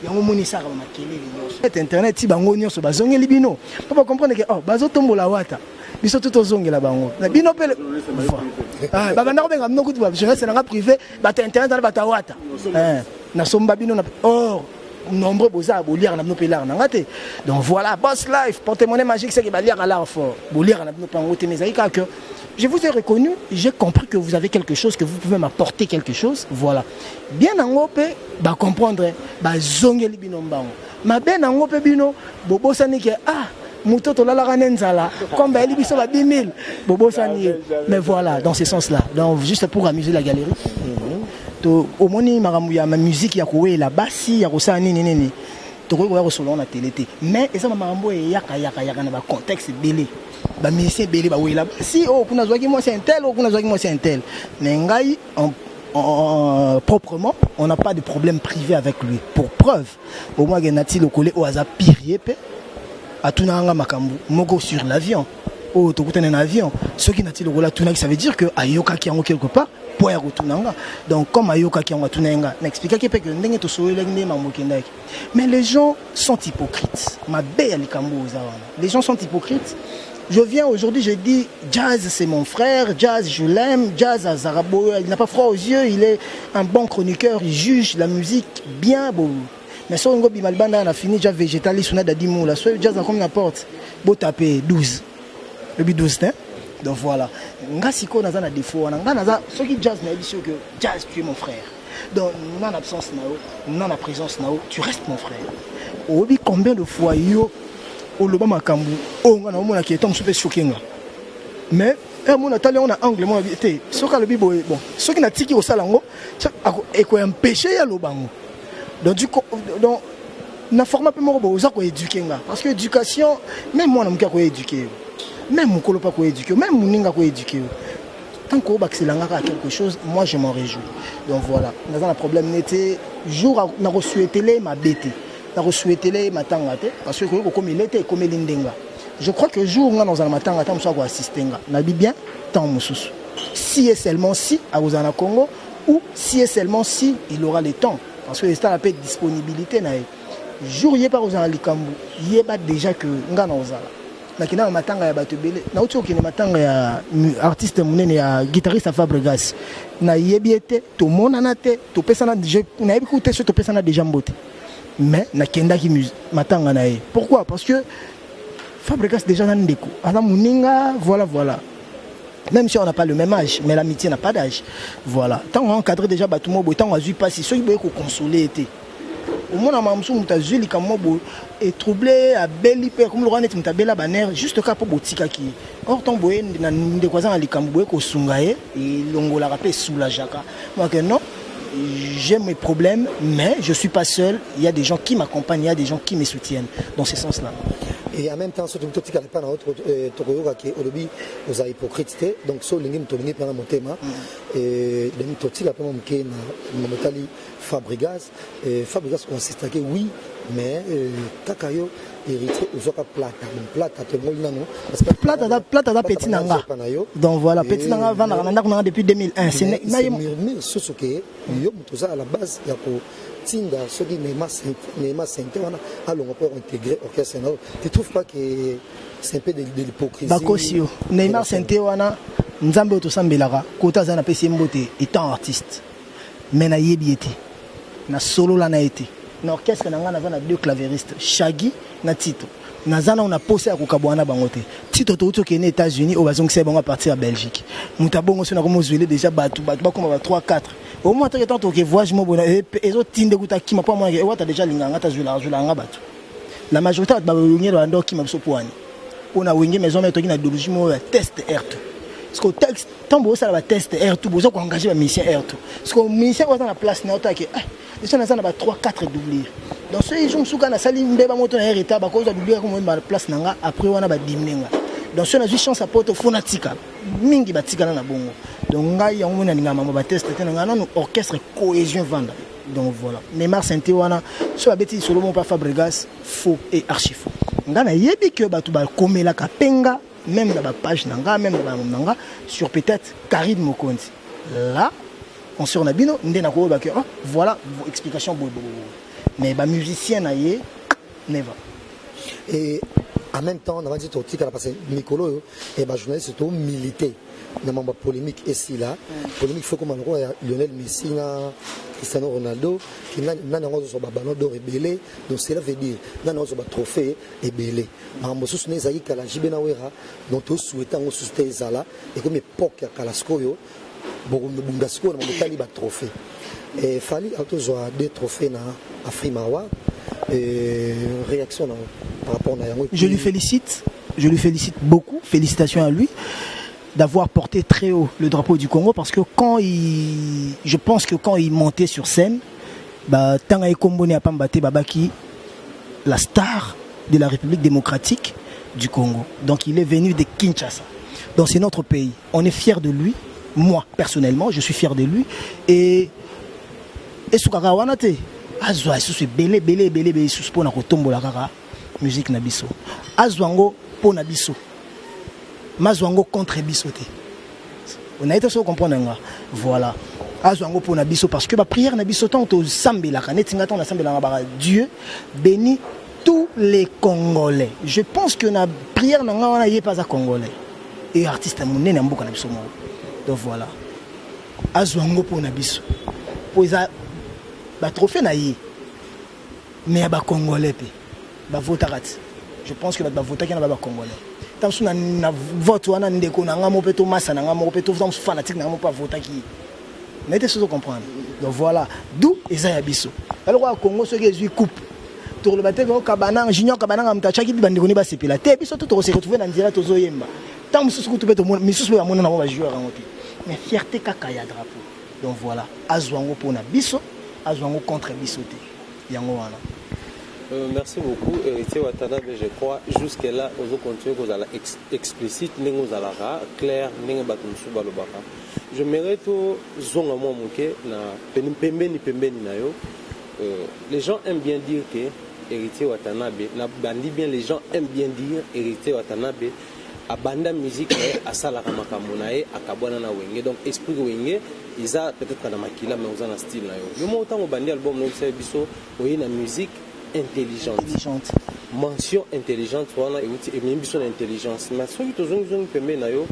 yango omoni esaka ba makelele nyonso. Internet ti bango nyonso bazongeli bino po ba comprendre que oh bazotombola Wata, biso tout tozongela bango na bino pe ah, babanda kobenga bino kutu ba journaliste na nga privé, bato ya internet na bato ya Wata, eh, nasomba bino na or nombreux boza boliaka na bino mpe lar na nga te. Donc voilà, Boss Life, porte-monnaie magique, c'est que baliaka lar fort, boliaka na bino mpe yango te. Mais ezali kaka que je vous ai reconnu, j'ai compris que vous avez quelque chose, que vous pouvez m'apporter quelque chose. Voilà, bien nango mpe bacomprendre, bazongeli bino mbango. Mabe nango mpe bino bobosani ke ah, moto tolalaka ne nzala comme bayeli biso ba 10 000, bobosani ye. Mais voilà, dans ce sens là, donc juste pour amuser la galerie, to omoni makambo ya ma musique ya kowela basi ya kosala nini nini, tokoki koya kosolola na télé te. Mais eza ba makambo oyo eyaka yaka yaka na bacontexte ebele, bamusicien ebele bawela basi oyo kuna azwaki mwasi un tel, oyo kuna azwaki mwasi un tel. Mais ngai proprement, on n'a pas de problème privé avec lui. Pour preuve, au moins Nati Lokole oyo aza pire mpe atunaka nga makambo moko sur l'avion oyo tokutana na avion. Soki Nati Lokole atunaki, ça veut dire que ayokaki yango quelque part po ya kotuna nga. Donc comme ayokaki yango, atuna ye, nga na expliquaki mpe ke ndenge tosololaki, nde mambo ekendaki. Mais les gens sont hypocrites. Mabe ya likambo oyo eza wana, les gens sont hypocrites. Je viens aujourd'hui, je dis Jazz, c'est mon frère, Jazz, je l'aime, Jazz Azarabo, il n'a pas froid aux yeux, il est un bon chroniqueur, il juge la musique bien. Bon. Mais soki ngo bima libanda na fini déjà végétaliste na Dadi Moula, so Jazz akomi na porte, bo taper 12. Lobi 12 te. Donc voilà. Nga sikoyo naza na défaut wana. Nga naza soki Jazz na yebi que Jazz, tu es mon frère. Donc na absence na yo, na na présence na yo, tu restes mon frère. Oyebi combien de fois yo oloba makambo oyo nga naomonaki etant mosusu mpe soki nga, mais mona atali yango na angle moko te, soki alobi boye, bon, soki natiki kosala yango, ekoempêche ye aloba yango. Donc du coup, donc na format mpe moko boye oza koéduquer nga, parce que éducation, même mwana moke akoéduquer yo, même mokolo mpe akoéduquer yo, même moninga akoéduquer yo. Tant kobakiselanga kaka quelque chose, moi je m'en réjouis. Donc voilà, naza na problème nete jour nakosouhaitele mabe te, nakosouhaitele matanga te, parce que koki kokomela ete ekomeli ndenga. Je crois que jour nga nazala matanga, ata mosusu akoassiste nga, nabi bien temps mosusu, si et seulement si akozala na Congo ou si et seulement si il aura le temps, parce que esala mpe disponibilité na ye. Jour ye mpe akozala likambo, yeba déjà que nga na ozala nakenda na matanga ya bato ebele. Nauti kokende matanga ya artiste monene, ya guitariste Fabregas. Nayebi ye te, tomonana te, topesana, nayebi kutu te so topesana déjà mbote, mais nakendaki matanga na ye. Pourquoi? Parce que Fabregas déjà na ndeko, aza moninga. Voilà, même si on n'a pas le même âge, mais l'amitié n'a pas d'âge. Voilà, ntango encadré déjà bato mo boye, ntango azwi mpasi, soki boye koconsoler te, omona makambo mosusu, moto azwi likambo mo boye, etrouble, abeli mpe akomi lokola neti moto abela banerfs, juste kaka mpo botikaki ye. Or ntango boye na ndeko aza na likambo, boye kosunga ye, elongolaka mpe esoulageaka. Donc non, j'ai mes problèmes, mais je suis pas seul, il y a des gens qui m'accompagnent, il y a des gens qui me soutiennent dans ce sens là. Et en même temps, soki totikala epai na yo, tokoyokaki olobi oza hypocrite te. Donc so olingi moto, olingi mpena motema. Donc totika mpe mwa moke na motali Fabregas. Fabregas oassistaki, oui, mais kaka yo Héritier ozwaka Plata. Bon, Plata tolongoli nano. Plata aza petit na nga. Donc voilà, petit na nga, avandaka na ndako na nga depuis 2001. Murmure susu ke yo moto oza à la base ya kotinda soki Neema Sente wana alonga mpo intégrer orchestre na yo. Tu trouves pas que c'est un peu de l'hypocrisie? Bakosi yo. Neymar Sente wana, Nzambe oyo tosambelaka kota aza, napesi ye mbote étant artiste, mais nayebi ye te, nasolola na ye te. Na orchestre na ngai naza na deux clavéristes, Shagi na Tito. Naza nao na posa ya kokabwana na bango te. Tito touti okende États-Unis, oyo bazongisa ye bango à partir ya Belgique. Moto abongo so nakoma ozwele déjà bato, bato bakoma ba 3 4 au moins. Take tant toke voyage mo boye, ezotinde kuta kima mpo amonake ewata déjà alingaka nga, tazwelaka azwelaka nga bato. La majorité bato bawenge banda okima biso po wani mpo na Wenge Maison Mère, toki na idéologie moko ya test R2, parce que texte, ntango bozosala batest R2, boza koengage bamusicien R2, parce que musicien oyo aza na place na yo otake déjà naza na ba 3 4 doublure. Donc soki jour mosusu kaka nasali mbeba moto na ye retard, bakozwa doublure akomoyemba na place na nga, après wana badimine nga. Donc soki nazwi chance ya poto, fo natika mingi batikala na bongo. Donc ngai yango moni nalingaka mambo batest te na ngai nanu orchestre cohésion vanda. Donc voilà, Neymar Sainte wana so abeti solo moko pa Fabregas, faux et archi faux. Nga nayebi que bato bakomelaka penga même na bapage na nga, même na bango na nga sur peut-être Karine Mokonzi là concert na bino nde nakoyeba que oh, voilà explication boye boye boye, mais bamusicien na ye, never. Et en même temps, nabandi totikala parce que mikolo oyo e bajournaliste tomilite na mambo ya polémique. Esila polémique, faut koma lokola ya Lionel Messi na Cristiano Ronaldo. Nani yango azozwa baballon d'or ebele? Donc cela veut dire nani azozwa batrophée ebele? Makambo mosusu nde ezalaki kala, JB na Wera. Donc tosouhaite yango susu te. Ezala ekomi époque ya kala. Sikoyo bokobunda sikoyo na mamotali batrophée. Fally atozwa deux trophées na Afrima Award. Réaction na par rapport na yango? Je lui félicite, je lui félicite beaucoup. Félicitations à lui d'avoir porté très haut le drapeau du Congo, parce que quand il je pense que quand il montait sur scène, bah, tanga ekomboni apamba te, babaki la star de la République démocratique du Congo. Donc il est venu de Kinshasa, donc c'est notre pays, on est fier de lui. Moi personnellement, je suis fier de lui. Et esukaka wana te, azwa lisusu ebele ebele ebele ebele lisusu mpona kotombola kaka musique na biso. Azwa yango mpo na biso, mazwa yango contre biso te. Onaye te, so comprendre nga. Voilà, azwa yango mpo na biso, parce que baprière na biso, ntango tosambelaka, neti nga, ntango nasambelaka baka "Dieu bénit tous les Congolais", je pense que na prière na nga wana, ye mpe aza Congolais et artiste ya monene ya mboka na biso moko. Donc voilà, azwa yango mpo na biso, mpo eza batrophée na ye, mais ya bacongolais mpe bavotaka ti. Je pense que bato bavotaki na ba bacongolais. Ntango mosusu na vote wana, ndeko na nga moko mpe to masa na nga moko mpe to mosusu fanatique na nga moko mpe avotaki ye na ye te, sozo comprendre. Donc voilà, d'où eza ya biso. Eloko ya Congo, soki ezwi coupe, tokoloba te Kabananga, Junior Kabananga moto atiaki mpe bandeko ne basepela te. Biso to tokose retrouve na nzela, tozoyemba. Ntango mosusu kutu mpe misusu mpe bamona nango bajoueur yango te, mais fierté kaka ya drapeau. Donc voilà, azwa yango mpona biso, azwa yango contre biso te. Yango wana. Merci beaucoup, Héritier Watanabe. Je crois jusque là ozo continuer kozala explicite ndenge ozalaka clair, ndenge bato mosusu balobaka. J'aimerais tozonga mwa moke na pembeni pembeni na yo. Les gens aiment bien dire que Héritier Watanabe na bandi bien, les gens aiment bien dire Héritier Watanabe abanda musique na ye, asalaka makambo na ye, akabwana na Wenge. Donc esprit Wenge eza peut-être na makila, mais oza na style na yo. Yo moko, ntango obandi album na yo, biso oye na musique intelligente. Intelligente. Mention intelligente wana euti, ememi biso na intelligence. Mais soki tozongizongi pembeni na yo,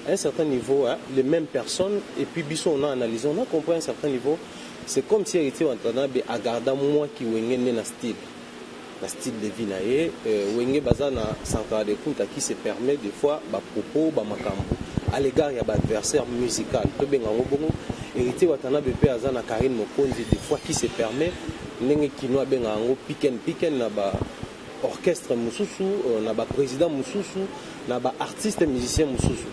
à un certain niveau, hein, les mêmes personnes et puis biso, on a analysé, on a compris, à un certain niveau, c'est comme si Héritier Watanabe agarda mwa ki Wenge nde na style de vie na ye. Wenge baza na Sankara de Kunta qui se permet des fois bapropos, bamakambo à l'égard ya baadversaire musical, tobenga yango bongo. Héritier Watanabe mpe aza na Karine Mokonzi, des fois qui se permet, ndenge kino abenga yango piken piken, na ba orchestre mosusu, na baprésident mosusu, na baartiste musicien mosusu.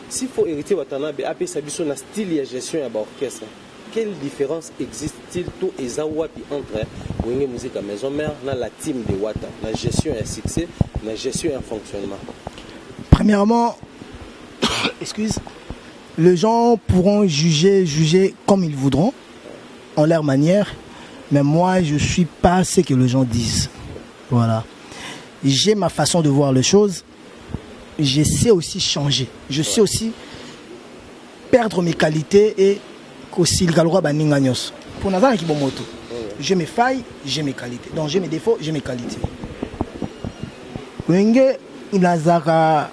S'il faut Héritier Watanabe apesa biso na style ya gestion ya baorchestre, quelle différence existe-t-il to eza wapi entre Wenge Musique ya Maison Mère na la team de Wata, na gestion ya succès, na gestion ya fonctionnement? Premièrement, excuse, les gens pourront juger comme ils voudront, en leur manière, mais moi, je suis pas ce que les gens disent. Voilà. J'ai ma façon de voir les choses. Je sais aussi changer. Je sais aussi perdre mes qualités et kosilika lokola baninga nyonso. Mpo nazalaki bomoto. J'ai mes failles, j'ai mes qualités. Donc j'ai mes défauts, j'ai mes qualités. Wenge nazalaka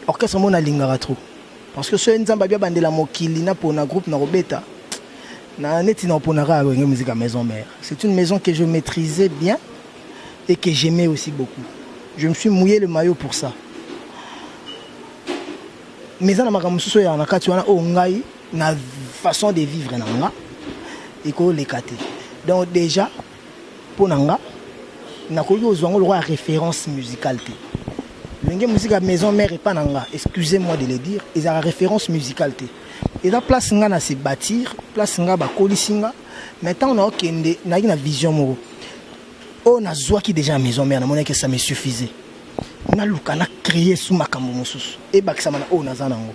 orchestre moko nalingaka trop, parce que soki Nzambe abi abandela mokili na pona groupe na kobeta na neti na oponaka Wenge Musique à Maison Mère. C'est une maison que je maîtrisais bien et que j'aimais aussi beaucoup. Je me suis mouillé le maillot pour ça. Mais eza na makambo mosusu oyo na kati wana oyo ngai na façon de vivre na nga ekoleka te. Donc déjà, mpo na nga, nakoki kozwa yango lokola référence musicale te. Wenge Musique ya Maison Mère epa na nga, excusez-moi de le dire, ezalaka référence musicale te. Eza place nga na se bâtir, place nga bakolisi nga. Mais ntango naokende, nayaki na vision moko oyo nazwaki déjà ya Maison Mère. Namonaki ça me suffisait. Naluka na créer su makambo mosusu ebakisama na oyo naza nango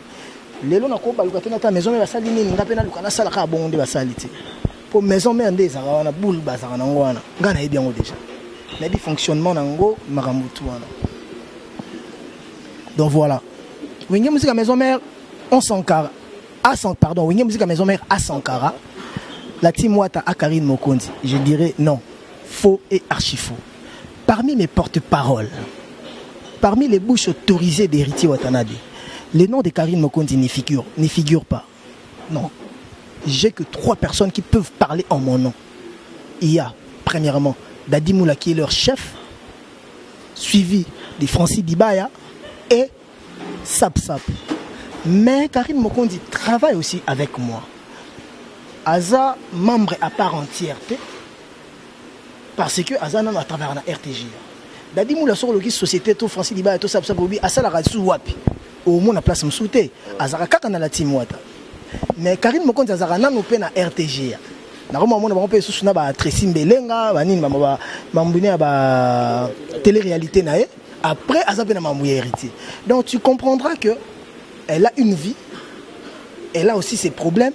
lelo. Nakobaluka te nata Maison Mère basali nini, nga mpe naluka nasala kaka bongo nde basali te. Po maison mère nde ezalaka wana, boule bazalaka nango wana. Nga nayebi yango déjà. Nayebi fonctionnement nango, makambo tout wana. Donc voilà. Wenge Musica Maison Mère, on Sankara. A San, pardon, Wenge Musica Maison Mère a Sankara. La team Wata a Karine Mokonzi. Je dirais non. Faux et archi faux. Parmi mes porte-paroles, parmi les bouches autorisées d'Héritier Watanabe, le nom de Karine Mokonzi ne figure pas. Non. J'ai que 3 personnes qui peuvent parler en mon nom. Il y a, premièrement, Dadi Moula qui est leur chef, suivi de Francis Dibaya et Sap Sap. Mais Karine Mokonzi travaille aussi avec moi. Aza, membre à part entière, parce que Aza non à travers la RTG. Dadi Moula sur le société, tout Francis Dibaya, tout Sap Sap, Obi, Aza la Ratsou Wapi. Au moins la place Msouté. Aza kaka na la team Wata. Mais Karine Mokonzi azaka nanu pe na RTG. Na koma mona bango pe susu na ba Tracy Mbelenga, ba nini, ba, ba, ba, ba, ba télé-réalité na ye. Après, aza pe na mambu ya héritier. Donc tu comprendras que elle a une vie, elle a aussi ses problèmes.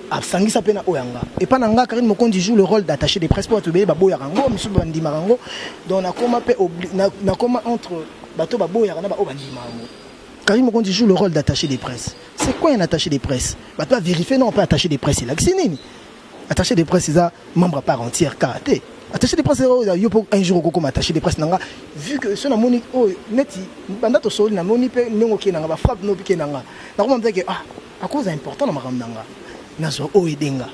Asangisa pe na oyanga. Et pas nanga Karine Mokonzi joue le rôle d'attaché de presse pour atubele ba boya rango, misu ba ndima rango. Donc na koma pe obli-, na, na koma entre bato ba boya na ba oba ndima rango. Karine Mokonzi joue le rôle d'attaché de presse. C'est quoi un attaché de presse? Bah, toi, vérifier, non, pas attaché de presse, il a que c'est nini. Attaché de presse, c'est ça, membre à part entière, karaté. Attaché de presse, c'est ça, yo, pour un jour, comme attaché de presse, nanga, vu que ce n'a moni, oh, net, banda to sol, na moni pe, ndongo ke nanga, ba frappe no pique nanga. Na koma mteke, ah, à cause important na makambo nanga. Na zo, oh, edenga.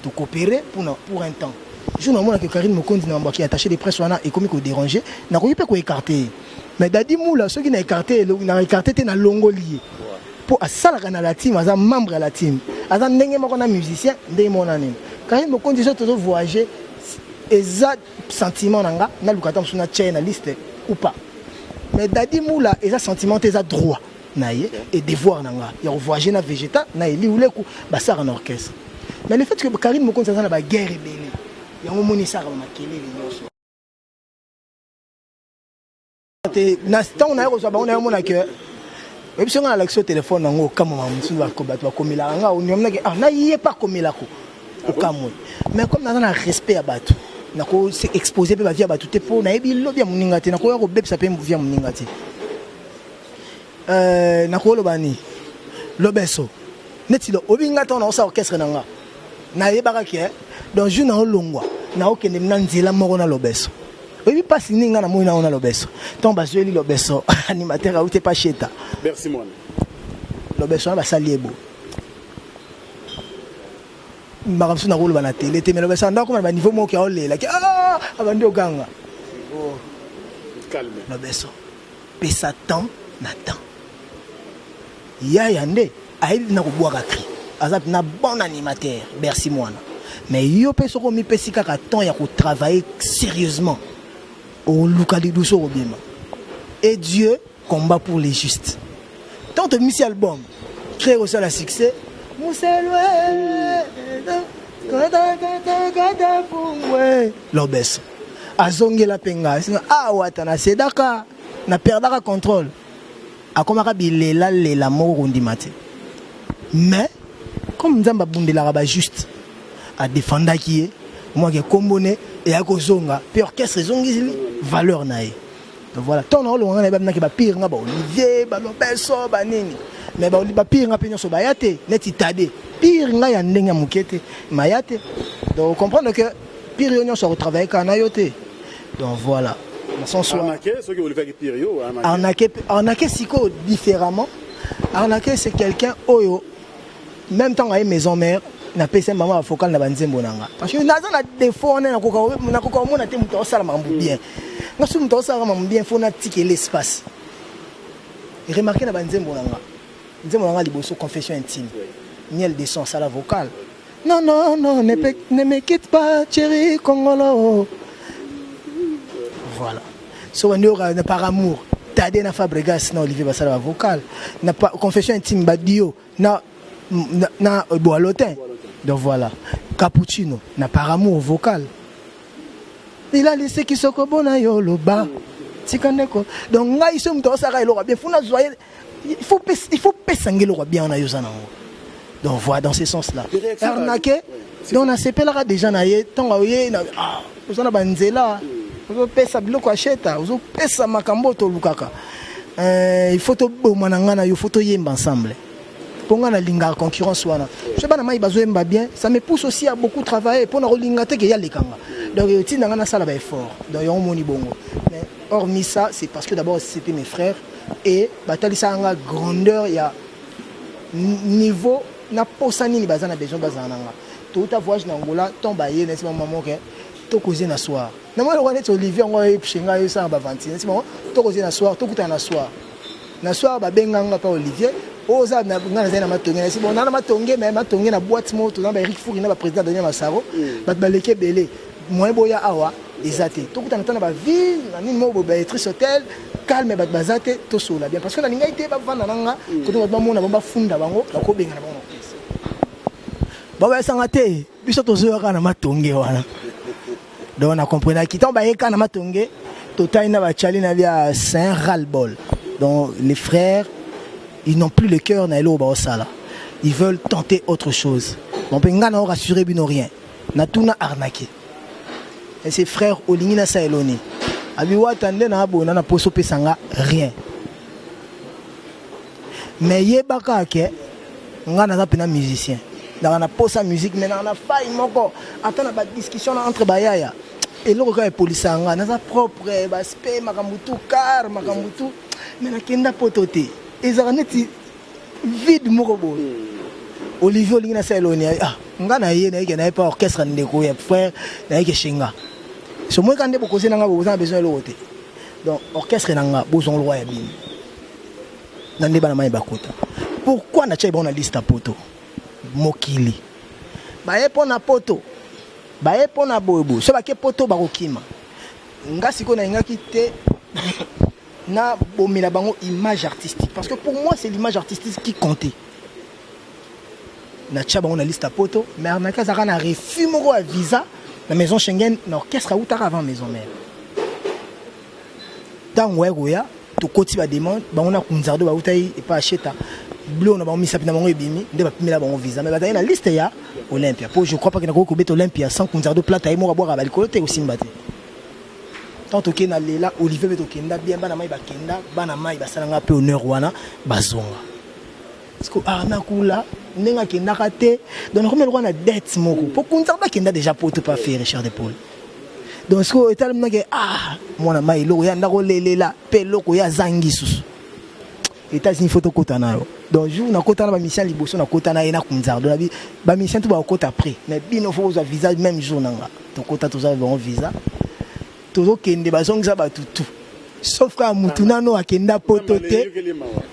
To coopérer pour na, pour un temps. Je n'ai que Karine Mokonzi na qui attaché de presse wana et comme ko déranger, na ko pe ko écarter. Mais Dadi Moula, ceux qui n'a écarté, n'a écarté te na longoli. Pour asala na la team, aza membre à la team. Aza ndenge moko na musicien, ndenge moko na nini. Karine Mokonzi so tozo voyager, eza sentiment nanga, na lukata musu na tchè na liste ou pas. Mais Dadi Moula, eza sentiment, eza droit na ye et devoir nanga. Ya voyager na végéta, na eli uleku, basara na orchestre. Mais le fait que Karine Mokonzi aza na ba guerre ebele, yango moni sara ba makelele nyonso. Te, na ntango na ye kozwa bango na ye omona ke, oyebi soki nga nalakisi yo telefone nango, okamwa makambo mosusu bato bakomelaka nga, onyomnaki, ah, na ye pa akomelako, okamwe. Mais comme naza na respect ya bato, nako se exposer pe ba vie ya bato te, po nayebi lobi ya moninga te, nakoya kobebisa pe vie ya moninga te. Nakoloba ni lobeso neti lo obi nga ntango naosala orchestre na nga, nayebaka ke donc jour naolongwa, naokende na nzela moko na lobeso. Oyebi mpasi nini nga namoni nango na lobeso? Ntango bazweli lobeso, animateur auti epa Sheta. Merci mwana. Lobeso wana basali ye bo. Makambo mosusu nakoloba na télé te, mais lobeso wana ndako na ba niveau moko ya olela ke, ah, abandi oganga. Oh. Calme. Lobeso. Pesa temps na temps. Yaya nde ayebi na kobwaka cri. Aza na bon animateur, Bercy mwana. Mais yo pe soko mi pesi kaka temps ya ko travailler sérieusement. Oluka liduso kobima. Et Dieu combat pour les justes. Tant que misi album, créer aussi la succès. Muselwe, Lobeso. Azongela penga. Ah, wata na sedaka, na perdaka contrôle. Akomaka bilela lela moko kondima te. Mais comme Nzambe abundelaka ba juste, a défendaki ye, moi ke kombone et akozonga, pe orchestre ezongisi valeur na ye. Donc voilà, tant na olonga na ba naki ba pire nga ba Olivier, ba Lobeso, ba nini. Mais ba ba pire nga pe nyonso ba ya te, neti Tade. Pire nga ya ndenge ya moke te, ma ya te. Donc comprendre que pire yo nyonso ko travailler kana yo te. Donc voilà. Dans son soir. Arnaqué, ceux qui voulaient faire pire yo, arnaqué. Arnaqué, arnaqué siko différemment. Arnaqué c'est quelqu'un oyo même temps aye maison mère na pesa maman ba focal na ba nzembo nanga. Parce que naza na défaut na koka na koka mona te muto osala mambo bien. Nga so muto osala mambo bien faut na tiker l'espace. Et remarquer na ba nzembo nanga. Nzembo nanga liboso confession intime. Miel de son sala vocal. Non non non, ne me quitte pas chérie Congolo. Voilà. So bandi oka na par amour. Tade na Fabregas na Olivier basala ba vocal. Na confession intime ba dio na na, na Boalotin. Donc voilà. Cappuccino na par amour vocal. Il a laissé qui soko bona yo loba. Tika ndeko. Donc ngai so muto osaka eloko bien funa zoye. Il faut pes, il faut pesa ngelo bien na yo za nango. Donc voilà dans ce sens-là. Les réactions Arnaqué, ouais. Donc nasepelaka déjà na ye ntango oye na ah, oza na banzela, ozopesa biloko acheta, ozopesa makambo oyo tolukaka. Il faut toboma na ngai na yo, faut toyemba ensemble, mpo ngai nalingaka concurrence wana. So bana mai bazoyemba bien, ça me pousse aussi à beaucoup travailler mpo na kolinga te ke ya lekanga. Donc etinda ngai nasala baeffort. Donc yango moni bongo. Mais hormis ça, c'est parce que d'abord c'était mes frères et batalisaka nga grandeur ya niveau na posa nini baza na besoin bazala na nga. Touta voyage na Angola, ntango baye na nsima mama moke tokoze na soir, namoni lokola neti Olivier yango ayebishe ngai osala bavantine nsi bango, tokoze na soir, tokutana na soir. Na soir babenga nga pa Olivier oyo oza nga nazali na Matonge. Nasi bon, naa na Matonge, mais Matonge na boîte moko toza na ba Eric Furi na baprésident Daniel Masaro, bato baleki ebele, moyen boya awa eza te. Tokutana ta na baville na nini moko boye, baetris hotel calme, bato baza te, tosolola bien, parce que nalingai te bavanda na nga kote bato bamona bango, bafunda bango, bakobengana bango na orchestre, babayesanga te. Biso tozoyaka na Matonge wana. Donc na comprenaki ntango bayeka na Matonge, totali na bachali na bia, c'est un ras-le-bol. Donc les frères, ils n'ont plus le cœur na eloko baosala, ils veulent tenter autre chose. Bon, mpe nga na rassurer bino, rien. Natuna arnaqué et ses frères, olingi nasala eloni abi wata nde na abona na poso opesa nga rien, mais yebaka ke nga naza mpena musicien, naka na posa musique, mais naka na faille moko. Ata na badiscussion na entre bayaya, eloko kaka epolisaka nga, naza propre, baspe makambo tu car makambo tu, mais nakenda poto te, ezalaka neti vide moko boye. Olivier, olingi nasala eloni? Ah, nga na ye nayeke na ye pa orchestre, ndeko ya frère nayeke shenga so moi ka nde bokoze na nga, boza na besoin eloko te. Donc orchestre na nga bozwa loi ya bino na nde bana mai bakota. Pourquoi natiaki bango na liste ya poto? Mokili baye mpo na poto, baye mpo na boyeboye, so bake poto bakokima. Nga sikoyo nalingaki te na bomela bango image artistique, parce que pour moi c'est l'image artistique qui comptait. Natia bango na liste ya poto, mais arnaki azalaka na refus moko ya visa na maison Schengen na orchestre autaka avant maison mère. Ntango ya koya, tokoti bademande bango na Kunzardo, bautai epa Asheta, biloko na bango, misapi na bango ebimi nde bapimela bango visa. Mais bazali na liste ya Olympia, po je crois pas ke nakoki kobeta Olympia sans Kunzardo. Plata ye moko abwaka balikolo te, kosimba te. Tant tokende na lela Olivier mpe tokenda bien, bana mai bakenda, bana mai basalanga mpe honneur wana, bazonga. Parce que arnakula ndenge akendaka te, donc nakomi lokola na dette moko, po Kunzardo akenda déjà poto pa Ferre Chair de Poule. Donc sikoyo etaleminake, ah, mwana mai eloko ya ndako lelela mpe eloko ye azangi susu États-Unis, faut tokota na yo. Donc jour nakota na bamission liboso, nakota na ye na Kunzardo, na bamission to bakokota après, mais bino faut kozwa visa même jour na nga. Tokota, toza bango visa, tozokende, bazongisa bato tout sauf kaka mutu nano akenda poto te,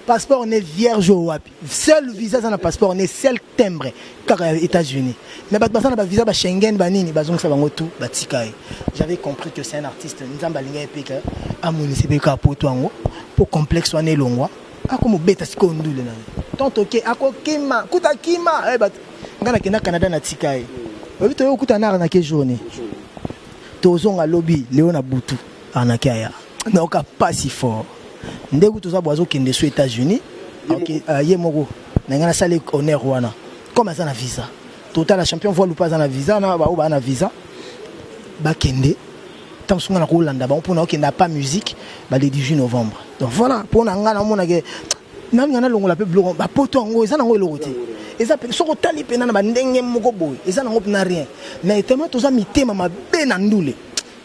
passeport ne vierge oyo wapi. Seul visa aza na passeport ne, seul timbre kaka ya États-Unis, mais bato baza na bavisa baschengen banini, bazongisa bango tout, batika ye. J'avais compris que c'est un artiste, Nzambe alinga ye mpe ke amonisi mpe kaka poto yango mpo complexe wana elongwa, akomobeta sikoyo ndule na ye. Tant toke akokima kuta kima eh, bato ngai nakenda Canada, natika ye. Oyebi, toye okuta na arnake journée, tozonga lobi leo na butu, arnake aya, nayoka pasi fort nde kutu toza bo azokende so États-Unis. Ok, ye moko na ngai nasali honneur wana comme aza na visa. Totala champion voile mpe aza na visa na baoyo baa na visa bakende. Ntango mosusu ngai nakolanda bango mpona okende pa musique ba le 18 novembre. Donc voilà, mpona ngai namonake nalinga nalongola mpe biloko bapoto yango eza nango eloko te. Eza soki otali mpena na bandenge moko boye, eza nango mpena rien, mais tellement toza mitema mabe na ndule,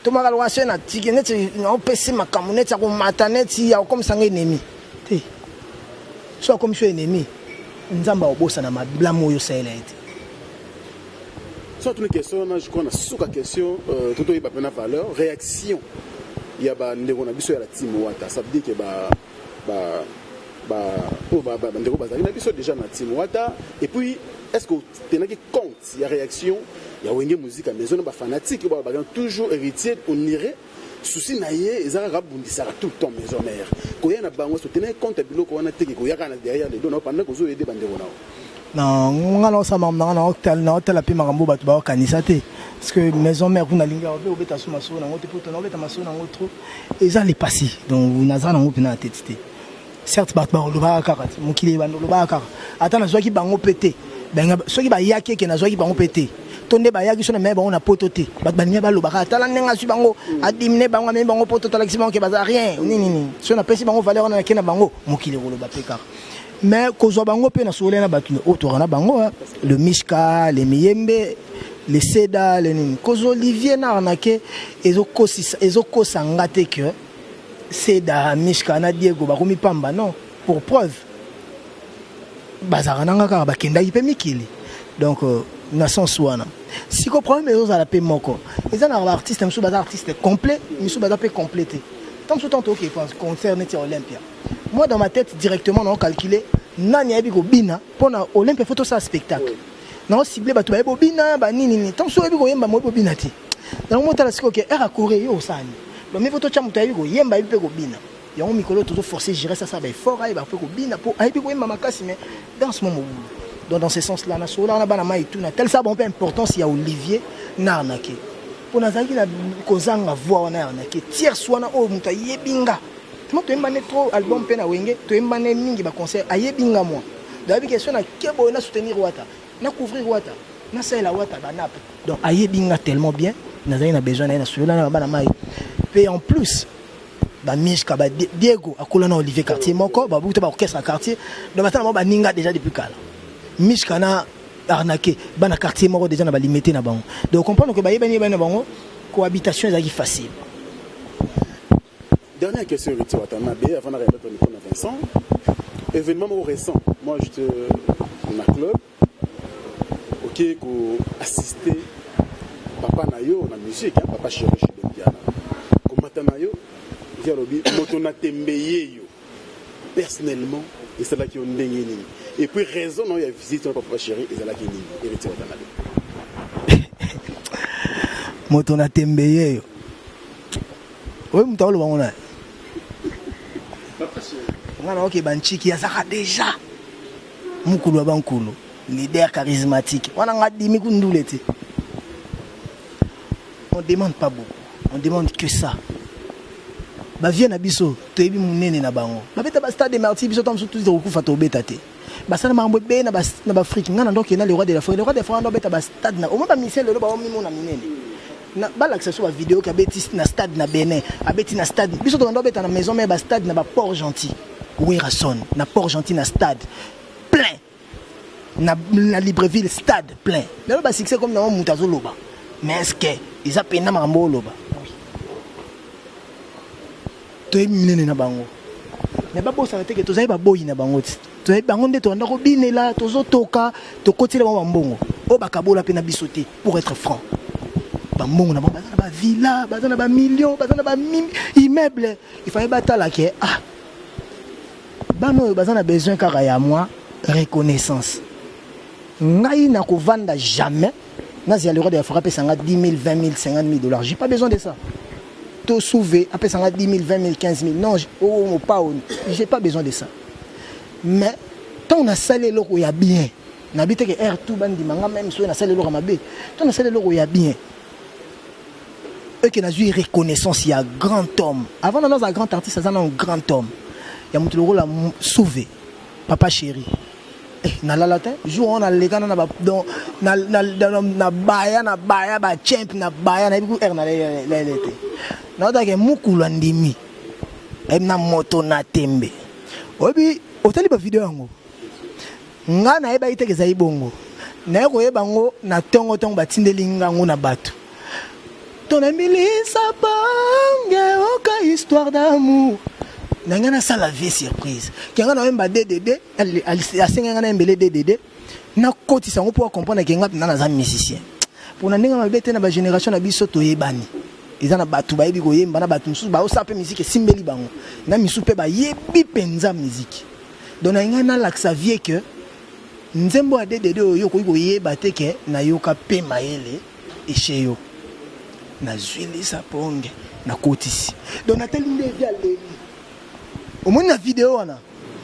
tomaka lokola soki natiki neti naopesi makambo neti akomata neti akomisanga ennemi te. So akomisi yo ennemi, Nzambe akobosana mablamu oyo osalela ye te. So atuni question wana, je crois na suka question, to toyeba mpe na valeur réaction ya bandeko na biso ya la team Wata. Ça veut dire que ba ba ba oyo bandeko bazalaki na biso déjà na team Wata, et puis est ce que otenaki compte ya réaction ya Wenge Musique Maison na bafanatique oyo balobaka toujours Héritier, on irait souci na ye eza kaka abundisaka tout le temps maison mère, koya na bango? So tenaki compte ya biloko wana teke koyaka na derrière les dos na pendant kozoyede bandeko na yo? Non, nga naosala makambo na nga, naotala mpe makambo bato baokanisa te, parce que maison mère kuna alingi mpe obeta so masolo nango te, po tona obeta masolo nango trop eza lepasi. Donc naza nango mpena na tete te. Certes bato bakolobaka kaka te, mokili ebanda olobaka kaka. Ata nazwaki bango mpe te, soki bayaki eke nazwaki bango mpe te. To nde bayaki so na meme bango na poto te. Bato balingi balobaka tala ndenge azwi bango, adimine bango, amemi bango poto, talakisi bango ke baza rien nini nini. So napesi bango valeur wana nake na bango, mokili ekoloba mpe kaka. Mais kozwa bango mpe nasololi na bato oyo toka na bango, le Mishka, le Miyembe, le Seda, le nini. Kozwa Olivier na arnaque ezokosa nga te que Seda, Mishka na Diego bakomi pamba, non. Pour preuve, bazalaka nanga kaka bakendaki mpe mikili. Donc na sens wana siko problème ezozala mpe moko eza na baartiste mosusu baza artiste complet, misusu baza mpe complet te. Tant mosusu tant toke concert neti ya Olympia, moi dans ma tête directement nao calculer nani ayebi kobina mpona Olympia. Faut tosala spectacle, nao cible bato bayebi kobina banini nini. Tant mosusu oyebi koyemba, moyebi kobina te. Yango motala sikoyo ke ere akore yo osani. Donc mieux vaut totya moto ayebi koyemba, ayebi mpe kobina. Yango mikolo tozoforce Jires asala baeffort, ayeba mpe kobina, mpo ayebi koyemba makasi mais danse mo mobulu. Donc dans ce sens là nasololaka na bana mai tuna telisa bango mpe importance ya Olivier na arnaque, mpo nazalaki na kozanga voix wana ya arnaque tierce wana oyo moto ayebi nga. Tuma toyemba ne trop album mpe na Wenge, toyemba ne mingi baconcert, ayebi nga mwa. Donc ayebi question na ke boye na soutenir Wata, na couvrir Wata, nasalela Wata banape. Donc ayebi nga tellement bien, nazalaki na besoin na ye. Nasolola na bana mai mpe en plus bamishka, ba Diego akola na Olivier quartier moko, babuta baorchestre ya quartier. Donc batala bango baninga déjà depuis kala. Mishka na arnaqué bana quartier moko déjà na balimete na bango. Donc comprendre que bayebani, yebani na bango, cohabitation ezalaki facile. Dernière question, Héritier Watanabe, avant d'arriver au micro de Vincent. Événement moko récent, moi j'étais na club, ok, ko assister papa na yo na musique, hein, papa chéri JB Mpiana. Komata na yo, vieux alobi moto na tembe ye yo. Personnellement, esalaki yo ndenge nini? Et puis raison na yo ya visite na papa chéri ezalaki nini, Héritier Watanabe? Moto na tembe ye yo oyo moto aoloba ngo na nga na okeba nciki azaka déjà mokulu ya bankulu, leader charismatique wana. Nga dimi kundule te. On demande pas beaucoup, on demande que ça. Bavieux na biso toyebi monene na bango, babeta bastade de Martyr. Biso ta mosusu tuzi tokokufa tobeta te. Basala makambo ebele na baafrike. Nga na ndokende na le roi de la forêt, le roi de la forêt ndo abeta bastade na omoi. Bamisien lelo baomimona minene, balakisa biso bavideo ke abeti na stade na Benin, abeti na stade. Biso tokanda obeta na Maison Mère, bastade na baport Gentil. Werason na Port Gentil na stade plein, na Libreville stade plein. Lelo basuccès comme nango moto azoloba, mais est ce que eza mpenza makambo oloba? Toyebi minene na bango, mais babosana te ke tozali baboyi na bango ti toyebi bango nde tobanda kobinela, tozotoka, tokotela bango bambongo oyo bakabola mpe na biso te. Pour être franc, bambongo na bango, baza na bavilla, baza na bamillion, baza na baimmeuble. Il fallait batala ke ah, bana oyo baza na besoin kaka ya mwa reconnaissance. Ngai nakovanda jamais nazela le roi de la forêt apesanga 10 000, 20 000, 50 000 dollars. J'ai pas besoin de ça. To souve apesanga 10 000, 20 000, 15 000, non. Oh, mopao, j'ai pas besoin de ça. Mais ntango nasali eloko ya bien, nabi te ke aire tout bandima nga. Même soki nasali eloko ya mabe to nasali eloko ya bien eke nazwi reconnaissance ya grand homme. Avant nano aza grand artiste, aza nano grand homme ya moto lokola Souve, papa chéri. Eh, nalala te jour wana, nalekana na donc na baya, na baya bachemp, na baya nayebi ku aire nalele te. Naotake mokulu andimi ayebi na moto na tembe. Oyebi, otali bavideo yango, nga nayebaki teke ezali bongo. Naye koyeba yango na ntongo ntongo batindeli ngango na bato to na milisa bange oka histoire d'amour na ngai. Nasala vie surprise ke ngai nayemba DDD, asengai ngai nayembele DDD, nakotisa yango mpo acomprendre ke ngai mpenza naza musicien. Mpona ndenge mabe te, na bagénération na biso toyebani, eza na bato bayebi koyemba, na bato mosusu baosala mpe musique esimbeli bango, na misusu mpe bayebi mpenza musique. Donc na ngai nalakisa vieux ke nzembo ya DDD oyo okoki koyeba te ke nayoka mpe mayele eshe yo nazwilisa ponge nakotisi. Donc natali nde vieux aleli. Omoni na video wana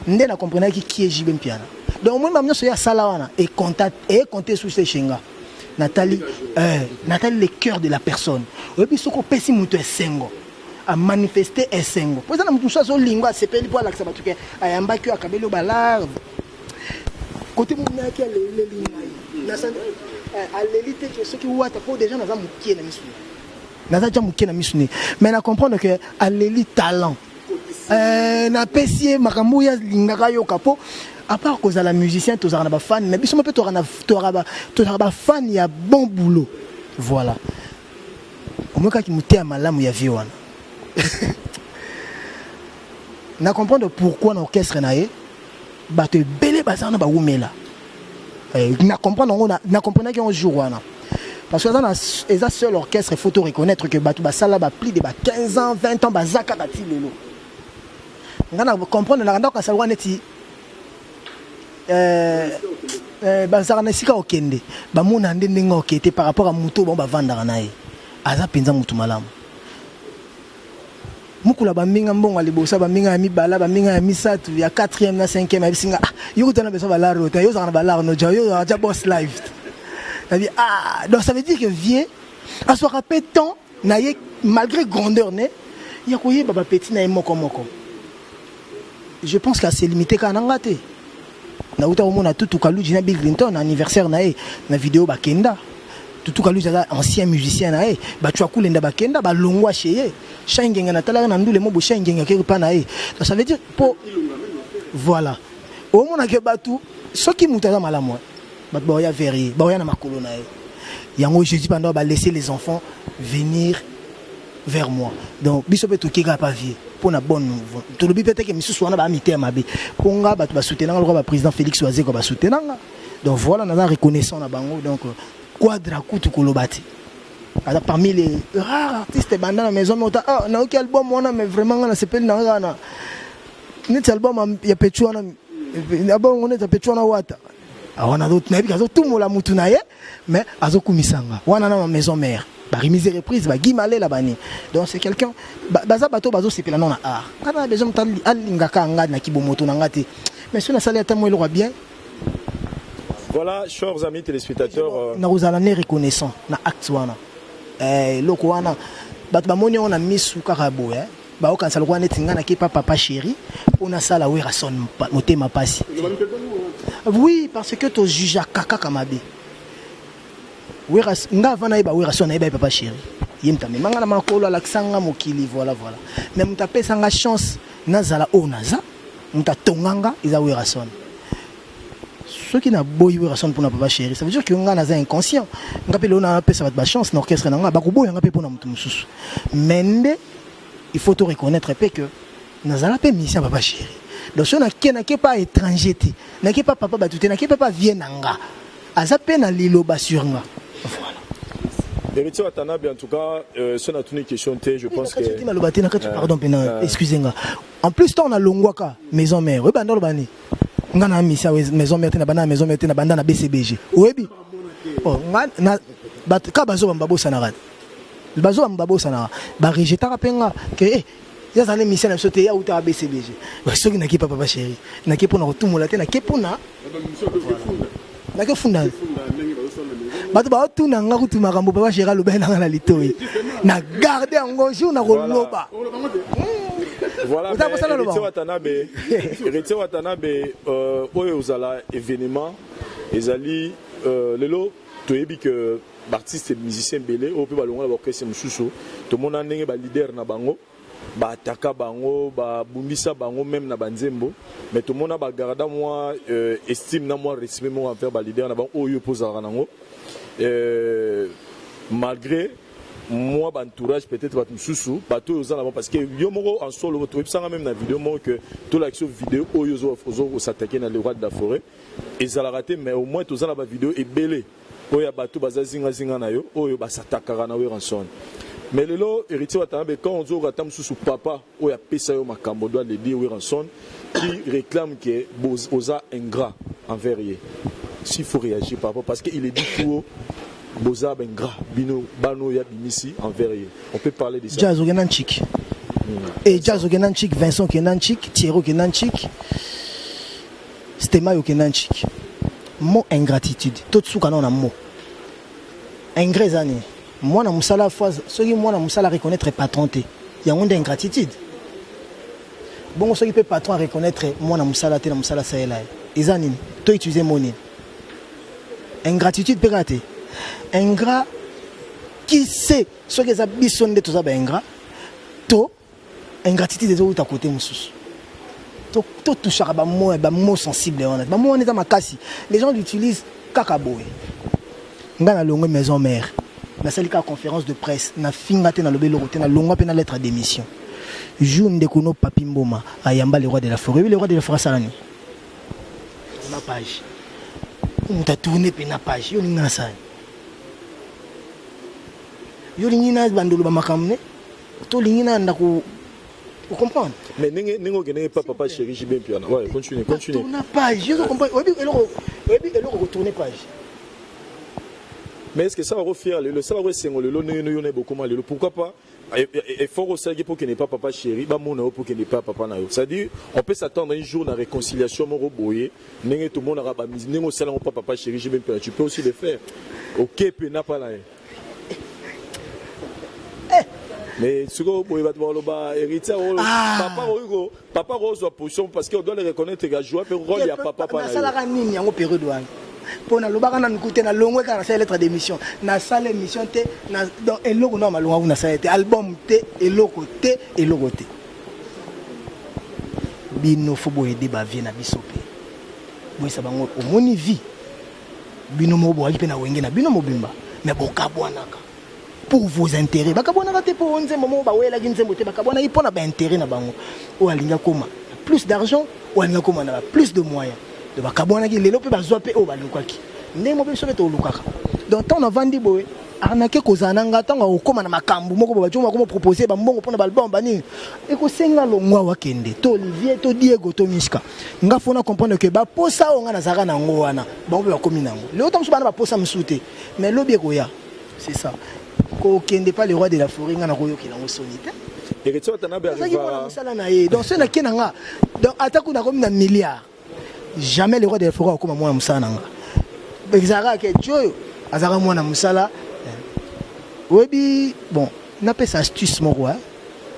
nde na comprenaki ki ye JB Mpiana. Donc omoni bango nyonso ye asala wana ecompte susu eshenga. Natali, natali le cœur de la personne. Oyebi soki opesi moto esengo, amanifeste esengo, po eza na moto mosusu azolingo asepeli mpo alakisa bato ke ayambaki oyo akabeli oyo balarve kote monaki aleleli ngai. Aleli te ke soki Wata, po déjà naza mokie na misu, naza déjà mokie na misu ne, mais na comprendre que aleli talent. Napesi ye makambo oyo alingaka yoka, po à part kozala musicien, tozalaka na bafan, mais biso mo mpe tozalaka bafan ya bon boulot. Voilà, omokaki moteya malamu ya vie wana. Na comprendre pourquoi na orchestre na ye bato ebele baza na bawumela. Na comprendre yango, na comprenaki yango jour wana, parce que eza eza seul orchestre, il faut to reconnaître que bato basala ba plus de ba 15 ans, 20 ans, baza kaka ti lelo. Nga na comprendre na ndako asala neti bazalaka na esika okende, bamona nde ndenge oke te par rapport à moto bango bavandaka na ye. Aza mpenza motu malamu. Mokolo bambinga mbongo ya liboso, bambinga ya mibala, bambinga ya misato, ya 4e na 5e, ayebisinga: "Ah, yo kutana beso balaro te, yo ozalaka na balaro no ja, yo ozalaka ja boss live." Nabi: "Ah." Donc ça veut dire que vie azwaka mpe temps na ye, malgré grandeur ne ya koyeba bapeti na ye moko moko. Je pense qu'ase limité kaka na nga te. Nauta komona Tutu Kaluji na Bill Clinton na anniversaire na ye, na video bakenda. Tutu Kaluji aza ancien musicien na ye, bato ya kulenda bakenda, balongwa chez ye. Shai Ngenga, natalaka na ndule mo bo, Shai Ngenga akeki mpa na ye. Donc ça veut dire, po voilà, omonake bato, soki moto aza malamu, bato baoya vers ye, baoya na makolo na ye. Yango Jésus pendant balaisser les enfants venir vers moi. Donc biso mpe toki kaka pa vie mpo na bonne. Tolobi mpe teke misusu wana bamiteya mabe, mpo nga bato basoutenanga lokola baprésident Félix Wazeko basoutenanga. Donc voilà, naza reconnaissant na bango. Donc Quadra kutu koloba te, aza parmi les rares artistes banda na maison. Mota, ah, nayoki album wana, mais vraiment nga nasepeli na kaka na neti album ya Pechu wana, album neti ya Pechu wana. Wata wana nayebi azotumola mutu na ye, mais azokumisanga wana na maison mère, baremise reprise bagi malela bani. Donc c'est quelqu'un, baza bato bazosepela no na art. Nga na besoin moto alingaka nga na kibomoto na nga te, mais soki nasali ata mo eloko ya bien. Voilà, chers amis téléspectateurs. Nakozala ne reconnaissant na acte wana. Eloko wana bato bamoni yango na misu kaka boye, baokanisa lokola neti ngai nake pa Papa Chéri mpo nasala Werason motema pasi. Oui, parce que tojugeaka kaka mabe. Nga avant nayeba Werason, nayeba ye Papa Chéri. Ye moto amemanga na makolo, alakisa nga mokili. Voilà, mais moto apesanga chance nazala oyo naza, moto atonganga eza Werason. Soki naboyi Werason mpona Papa Chéri, ça veut dire que nga naza inconscient. Nga mpe lelo napesa bato bachance na orchestre na nga, bakoboya nga mpe mpona moto mosusu. Mais nde il faut to reconnaître mpe que nazala mpe musicien Papa Chéri. Donc soki nake pa étranger te, nake pa papa bato te, nake mpe pa vie na nga, aza mpe na liloba sur nga. Voilà. Héritier Watanabe, en tout cas, ce n'a une question, je pense que. Maloba te na kati, pardon mpena, excusez nga. En plus, ntango nalongwaka maison mère, oyebi banda oloba ni nga na misia maison mère te, na banda na maison mère te, na banda na BCBG. Oyebi nga ka bazobamba babosanaka te, bazobamba babosanaka, barejetaka mpe nga ke yazala na émission na biso te, ya utaka BCBG. Soki nake pa Papa Chéri, nake mpona kotumola te, nake mpona nake funda. Bato baotuna nga kutu makambo Papa Chéri alobaki nanga na litoi, na garde yango jour na koloba. Voilà, mais Héritier Watanabe, Héritier Watanabe, oyo ozala événement ezali lelo. Toyebi que baartiste musicien ebele oyo mpe balongola baorchestre mosusu, tomona ndenge baleader na bango baataka bango, babundisa bango même na banzembo, mais tomona bagarda mwa estime na mwa respect moko envers baleader na bango oyo mpo ozalaka nango, malgré moi baentourage, peut-être bato mosusu, bato oyo oza na bango, parce que yo moko en solo toyebisanga même na video moko que tolakisi yo video oyo ozosatake na le roi de la forêt ezalaka te. Mais au moins toza na bavideo ebele oyo ya bato baza zingazinga na yo oyo basatakaka na Werrason. Mais lelo, Héritier Watanabe, quand ozoyoka ata mosusu papa oyo apesa yo makambo, doit le dire, Werrason, qui réclame que oza ingrat envers ye, s'il faut réagir par rapport, parce que il est dit tout haut, boza baingrat bino bano oyo abimisi envers ye, on peut parler de ça? Jazz okenda ntiki e, Jazz okenda ntiki, Vincent okenda ntiki, Thierry okenda ntiki, Stemay okenda ntiki. Mot ingratitude, tosuka nao na mot ingrat. Eza nini? Mwana mosala fois, soki mwana mosala reconnaître patron te, yango nde ingratitude. Bongo soki mpe patron areconnaître mwana mosala te na mosala asalela ye, eza nini? To utiliser mot nini? Ingratitude mpe kaka te. Ingrat qui sait soki eza biso nde toza ba ingrat to ingratitude ezowuta kote mosusu. Totouchaka bamots, bamots sensible wana, bamots wana eza makasi, les gens l'utilisent kaka boye. Ngai nalongwe maison mère, nasali kaka conférence de presse, nafinga te, nalobi eloko te, nalongwa mpe na lettre ya démission. Jour ndeko no Papi Mboma ayamba le roi de la forêt, oyebi le roi de la forêt asala nini? Na page moto atourne mpe na page, yo olingi nga nasala nini? Yo olingi na bandolo bamakambo ne to olingi na ndako ocomprendre? Mais ndenge ndenge okendenge pa papa chéri JB Mpiana. Ouais, continue, continue. Tourne page, yo comprendre, oyebi eloko, oyebi eloko kotourne page. Mais est-ce que ça va fier lelo, ça va esengo lelo ndenge yo na bokoma lelo? Pourquoi pas effort osalaki mpo okende pa papa chéri, bamona yo mpo okende pa papa na yo? C'est-à-dire, on peut s'attendre un jour na réconciliation moko boye, ndenge tomonaka ndenge osalango pa papa chéri JB Mpiana, tu peux aussi le faire, oke mpe na pa na ye. Mais sikoyo boye bato bakoloba héritier papa oyo, papa kozwa position, parce que on doit le reconnaître que ajoua mpe rôle ya papa pa na yo. Nasalaka nini yango période wana? Mpo nalobaka nanu ku te, nalongwe kaka, nasala lettre d'émission, nasala émission te. Donc eloko na malonga ku nasala te, album te, eloko te, eloko te. Bino fo boyede bavie na biso mpe boyesa bango. Omoni vie, bino moko boyaki mpe na wenge na bino mobimba, mais bokabwanaka pour vos intérêts. Bakabwanaka te mpo nzembo moko bawelaki nzembo te, bakabwanaki mpo na baintérêt na bango. Oyo alingi akoma plus d'argent, oyo alingi akoma na ba plus de moyens, donc bakabwanaki. Lelo mpe bazwa mpe oyo balukaki ndenge moko mpe biso mpe tolukaka. Donc ntango navandi boye, arnaque kozala na nga, ntango akokóma na makambo moko bo bajongo bakoma propose bambongo mpona baalbum banini, ekosenga longwa wakende to Olivier to Diego to Mishka. Nga fo na comprendre ke baposa oyo nga nazalaka na yango wana, bango mpe bakomi na yango lelo. Ta mosusu bana baposa mosusu te, mais lobi ekoya. C'est ça, kokende pa le roi de la forêt, nga nakoyokela yango soni te. Héritier Watanabe. Azalaki mwana mosala na ye. Donc soki nake na nga, donc ata kuna akomi na milliard, jamais le roi de la forêt akokoma mwana mosala na nga. Ezalaka ke ti oyo azalaka mwana mosala. Oyebi, bon, napesa astuce moko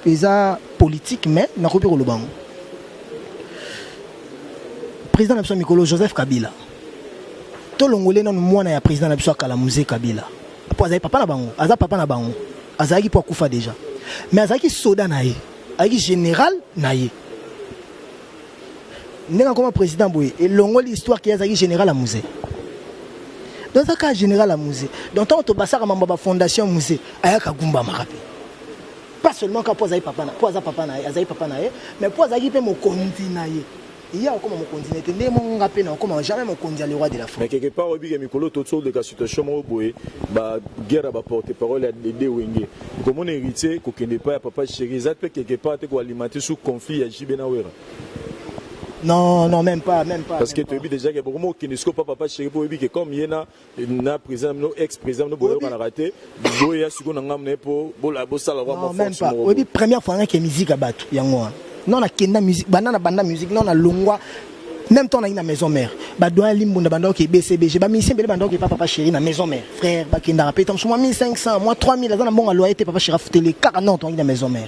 eza politique, mais nakoki mpe koloba yango. Président na biso ya mikolo, Joseph Kabila, tolongole nanu mwana ya président na biso akala, Mzee Kabila, mpo azali papa na bango, aza papa na bango, azalaki mpo akufa déjà, mais azalaki soda na ye, azalaki général na ye. Ndenge akoma président boye, elongoli histoire ke azalaki général ya Mzee. Donc aza kaka général ya Mzee. Donc ntango tobasaka mambo ya bafondation, Mzee ayaka gumbamaka mpe, pas seulement kaka mpo azali papa na, mpo aza papa na ye, azali papa na ye, mais mpo azalaki mpe mokonzi na ye. Ye akokoma mokonzi na ye te, nde monga mpe na okoma jamais mokonzi ya le roi de la forêt. Mais quelque part, oyebi ke mikolo tozoleka situation moko boye, baguerre ya baporte parole ya dede wenge. Komona héritier kokende epai ya papa chéri, eza mpe quelque part te koalimenter sous conflit ya JB na Wera? Non, non, même pas, même pas. Parce que toyebi déjà ke bokoma okende sikoyo pa papa chéri, mpo oyebi ke comme ye na président no, ex président no, boyokanaka te, boya sikoyo na ngambo na ye mpo bosala Non, même pas. Oyebi, première fois nake musique ya bato yango wana, non, nakenda musique banda na banda musique, non, nalongwa même temps naki na maison mère, badoyen Limbunda banda oke BCBG, bamusicien ebele banda oke pa papa chéri na maison mère. Frère, bakendaka mpe tamosu mwa 1500, mwa 3000, aza na mbongo aloyer te, papa chéri afuteli kaka. Non, toangi na maison mère,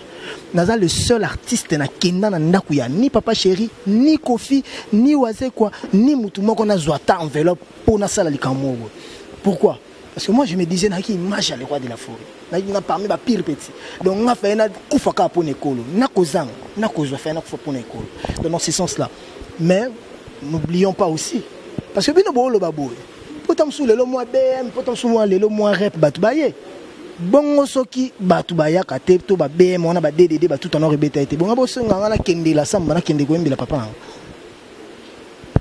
naza le seul artiste nakenda na ndako ya ni papa chéri, ni Kofi, ni Wazekwa, ni mutu moko nazwa ata enveloppe mpo nasala likambo moko. Pourquoi? Parce que moi, je me disais, naki image ya le roi de la forêt, naki nga parmi ba pire petit. Donc nga faye nakufa kaka mpo na ekolo, nakozanga, nakozwa, faye nakufa mpo na ekolo. Donc dans ce sens là. Mais n'oublions pas aussi, parce que bino booloba boye, mpo ta mosusu lelo mwa BM, mpo ta mosusu mwa lelo mwa rep, bato baye bongo. Soki bato bayaka te to ba BM wana, ba DDD, batuta na ebeta ete bongo bosenga nga nakendela samba, nakende koyembela papa nanga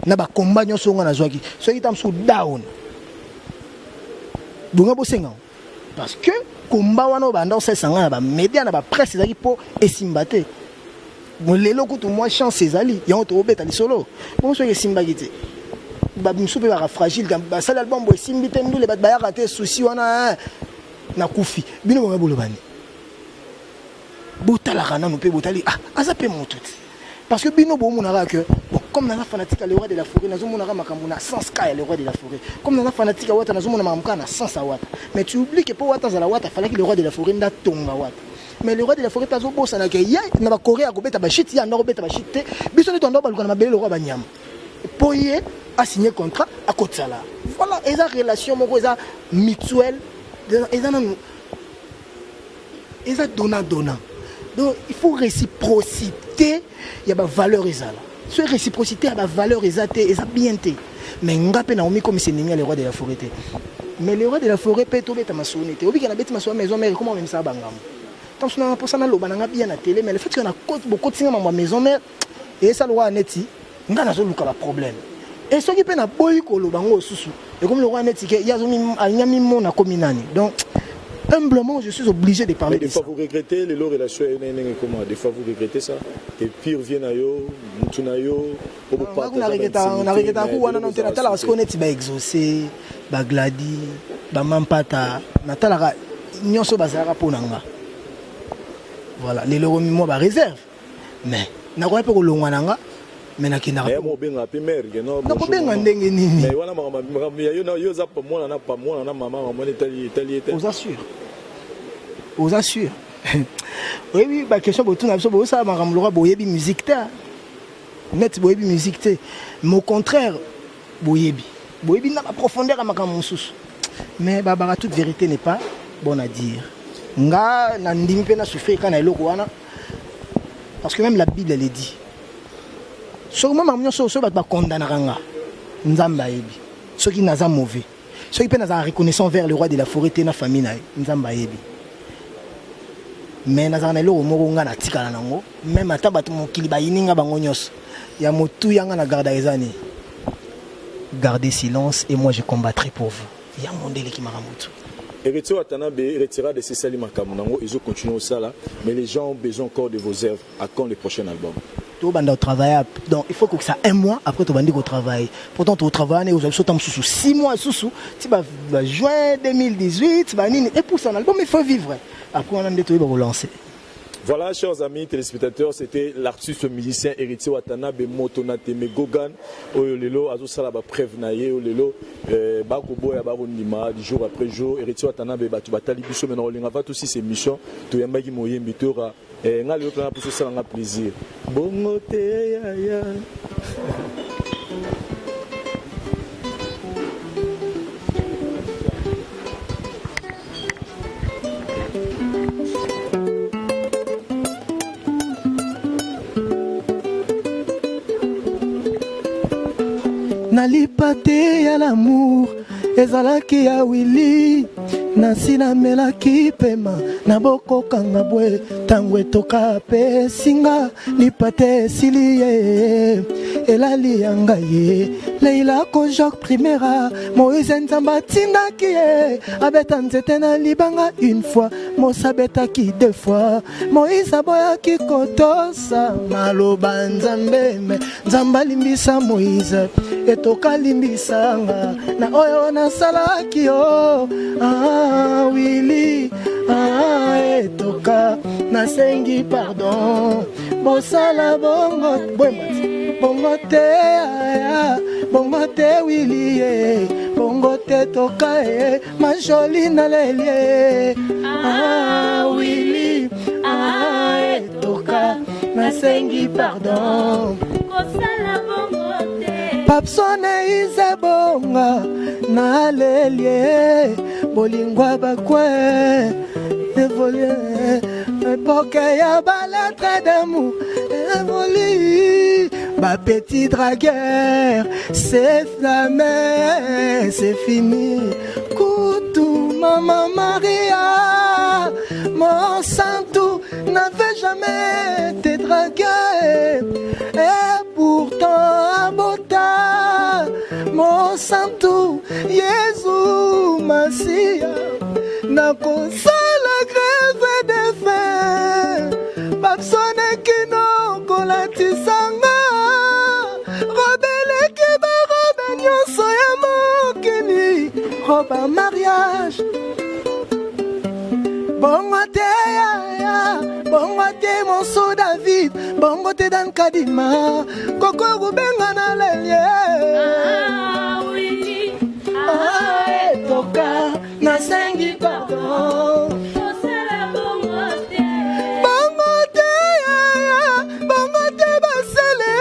na bakomba nyonso nga nazwaki. Soki ta mosusu down bongo bosenga, parce que komba wana oyo banda osalisa ngai na bamédia, na bapresse, ezalaki mpo esimba te. Lelo kutu mwa chance ezali yango, tokobeta lisolo bongo. Soki esimbaki te, bamisusu mpe baka fragile, basali album bo esimbi te, ndule bato bayaka te, susi wana nakufi. Bino bongo bolobani, botalaka nanu mpe botali, ah, aza mpe moto te. Parce que bino bomonaka que bon, comme naza fanatique ya le roi de la forêt, nazomonaka makambo na sens ka ya le roi de la forêt. Comme naza fanatique ya Wata, nazomona makambo kaka na sens ya Wata. Mais tu oublies que mpo Wata azala Wata, falaki le roi de la forêt nde atonga Wata. Mais le roi de la forêt mpe azobosana ke ye na bakorea akobeta bashit, ye anda kobeta bashit te. Biso nde toanda baluka na mabele lokwa banyama mpo ye. Asigné contrat, akotisa la. Voilà, eza relation moko eza mutuelle, eza nanu eza donnant donnant. Donc il faut réciprocité ya ba valeur ezala. So réciprocité ya ba valeur eza te, eza bien te. Mais nga mpe naomi comme c'est ennemi le roi de la forêt te. Mais le roi de la forêt mpe tobeta masolo te. Obika na beti masolo maison mère, comment omemisaka bangambo? Ntango so nanga mposa naloba nanga bien na télé, mais le fait que na bokotinga mambo ya maison mère eyesala lokola neti nga nazoluka baproblème. E soki mpe naboyi koloba ngo osusu, ekomi lokola neti ke ye alingi amimona akomi nani. Donc humblement, je suis obligé de parler. Mais des de fois ça. Vous regrettez les relations comment? Des fois vous regrettez ça et puis revient na yo mutu na yo. Naregretaka ku wana nano te. Natalaka sikoyo neti baexaucé, bagladi, bamampata, natalaka nyonso bazalaka mpo na nga. Voilà, lelo ekomi mwa baréserve, mais nakoya mpe kolongwa na nga, mais nakendaka. Obenga mpe mare? Nakobenga ndenge nini? Mais wana makambo ya yo, yo oza mwana na mwana na mama, mama etali etali ete. Oza sûr? Oza sûr? Oyebi baquestion botuna biso, bozosala makambo lokola boyebi musique te, net boyebi musique te. Mais au contraire, boyebi, boyebi na baprofondeur ya makambo mosusu. Mais babaka, toute vérité n'est pas bonne à dire. Nga nandimi mpe nasouffrir kaka na eloko wana, parce que même la Bible, elle dit, soki mwa makambo nyonso, soki bato bakondanaka nga, Nzambe ayebi soki naza mauvais, soki mpe nazala reconnaissant vers le roi de la forêt te na famille na ye, Nzambe ayebi. Mais nazala na eloko moko nga natikala nango, même ata bato mokili bayini nga, bango nyonso ya motuya nga na garda, eza nini? Gardez silence et moi je combattrai pour vous. Yango nde eleki makambo tu. Héritier Watanabe retirade esesali makambo nango, ezocontinue osala, mais les gens ont besoin encore de vos œuvres. À quand le prochain album? Tobanda kotravailler, donc il faut kokisa un mois après tobandi kotravailler. Pourtant totravaille ne ozwa biso ta mosusu 6 mois susu ti bajuin 2018 banini epusa na album. Il faut vivre après wana nde toyeba kolancer. Voilà, chers amis téléspectateurs, c'était l'artiste musicien Héritier Watanabe Moto na Teme Gogan. Oyo lelo azosala ba preuve na ye, oyo lelo bakoboya, bakondima du jour après jour. Héritier Watanabe, bato batali biso, mais na kolinga va aussi cette émission toyambaki moyembi toyoka nga lelo mpena mposo osalanga plaisir bongo te yaya. Nalipa te ya l'amour ezalaki ya wili, nasi namelaki pema na bokokanga bwe ntango etoka apesinga lipa te, esili ye, elali ya ngai ye. Leila ko Jacques Primera, Moïse Nzambe atindaki ye abeta nzete na libanga une fois, Mosa abetaki deux fois. Moïse aboyaki kotosa maloba Nzambe, me Nzambe alimbisa Moïse. Etoka limbisanga na oyo nasalaki yo. Ah, Wili, ah, etoka nasengi pardon, bosala bongo boyemba bongo te aya, bongo te Wili ye, bongo te toka ye majoli naleli ye. Ah, Wili, ah, etoka nasengi pardon. Kosala bongo te. Papsone izebonga nalelie bolingwa bakwe évolue, époque ya balettre d'amour évolue, bapetit dragueur c'est flamme, c'est fini. Kutu mama Maria Monsanto n'avait jamais été dragué et pourtant abota Monsanto Yezu Masiya. Nakosala grève de faim, babsoneki kolatisanga robeleki barobe nyonso ya mokili, robe mariage bongo te yaya, bongo te monso David, bongo te Dan Kadima koko kobenga na lelie. Ah, Willy, Ah, etoka nasengi pardon. Kosala bongo te. Bongo te yaya, bongo te basele,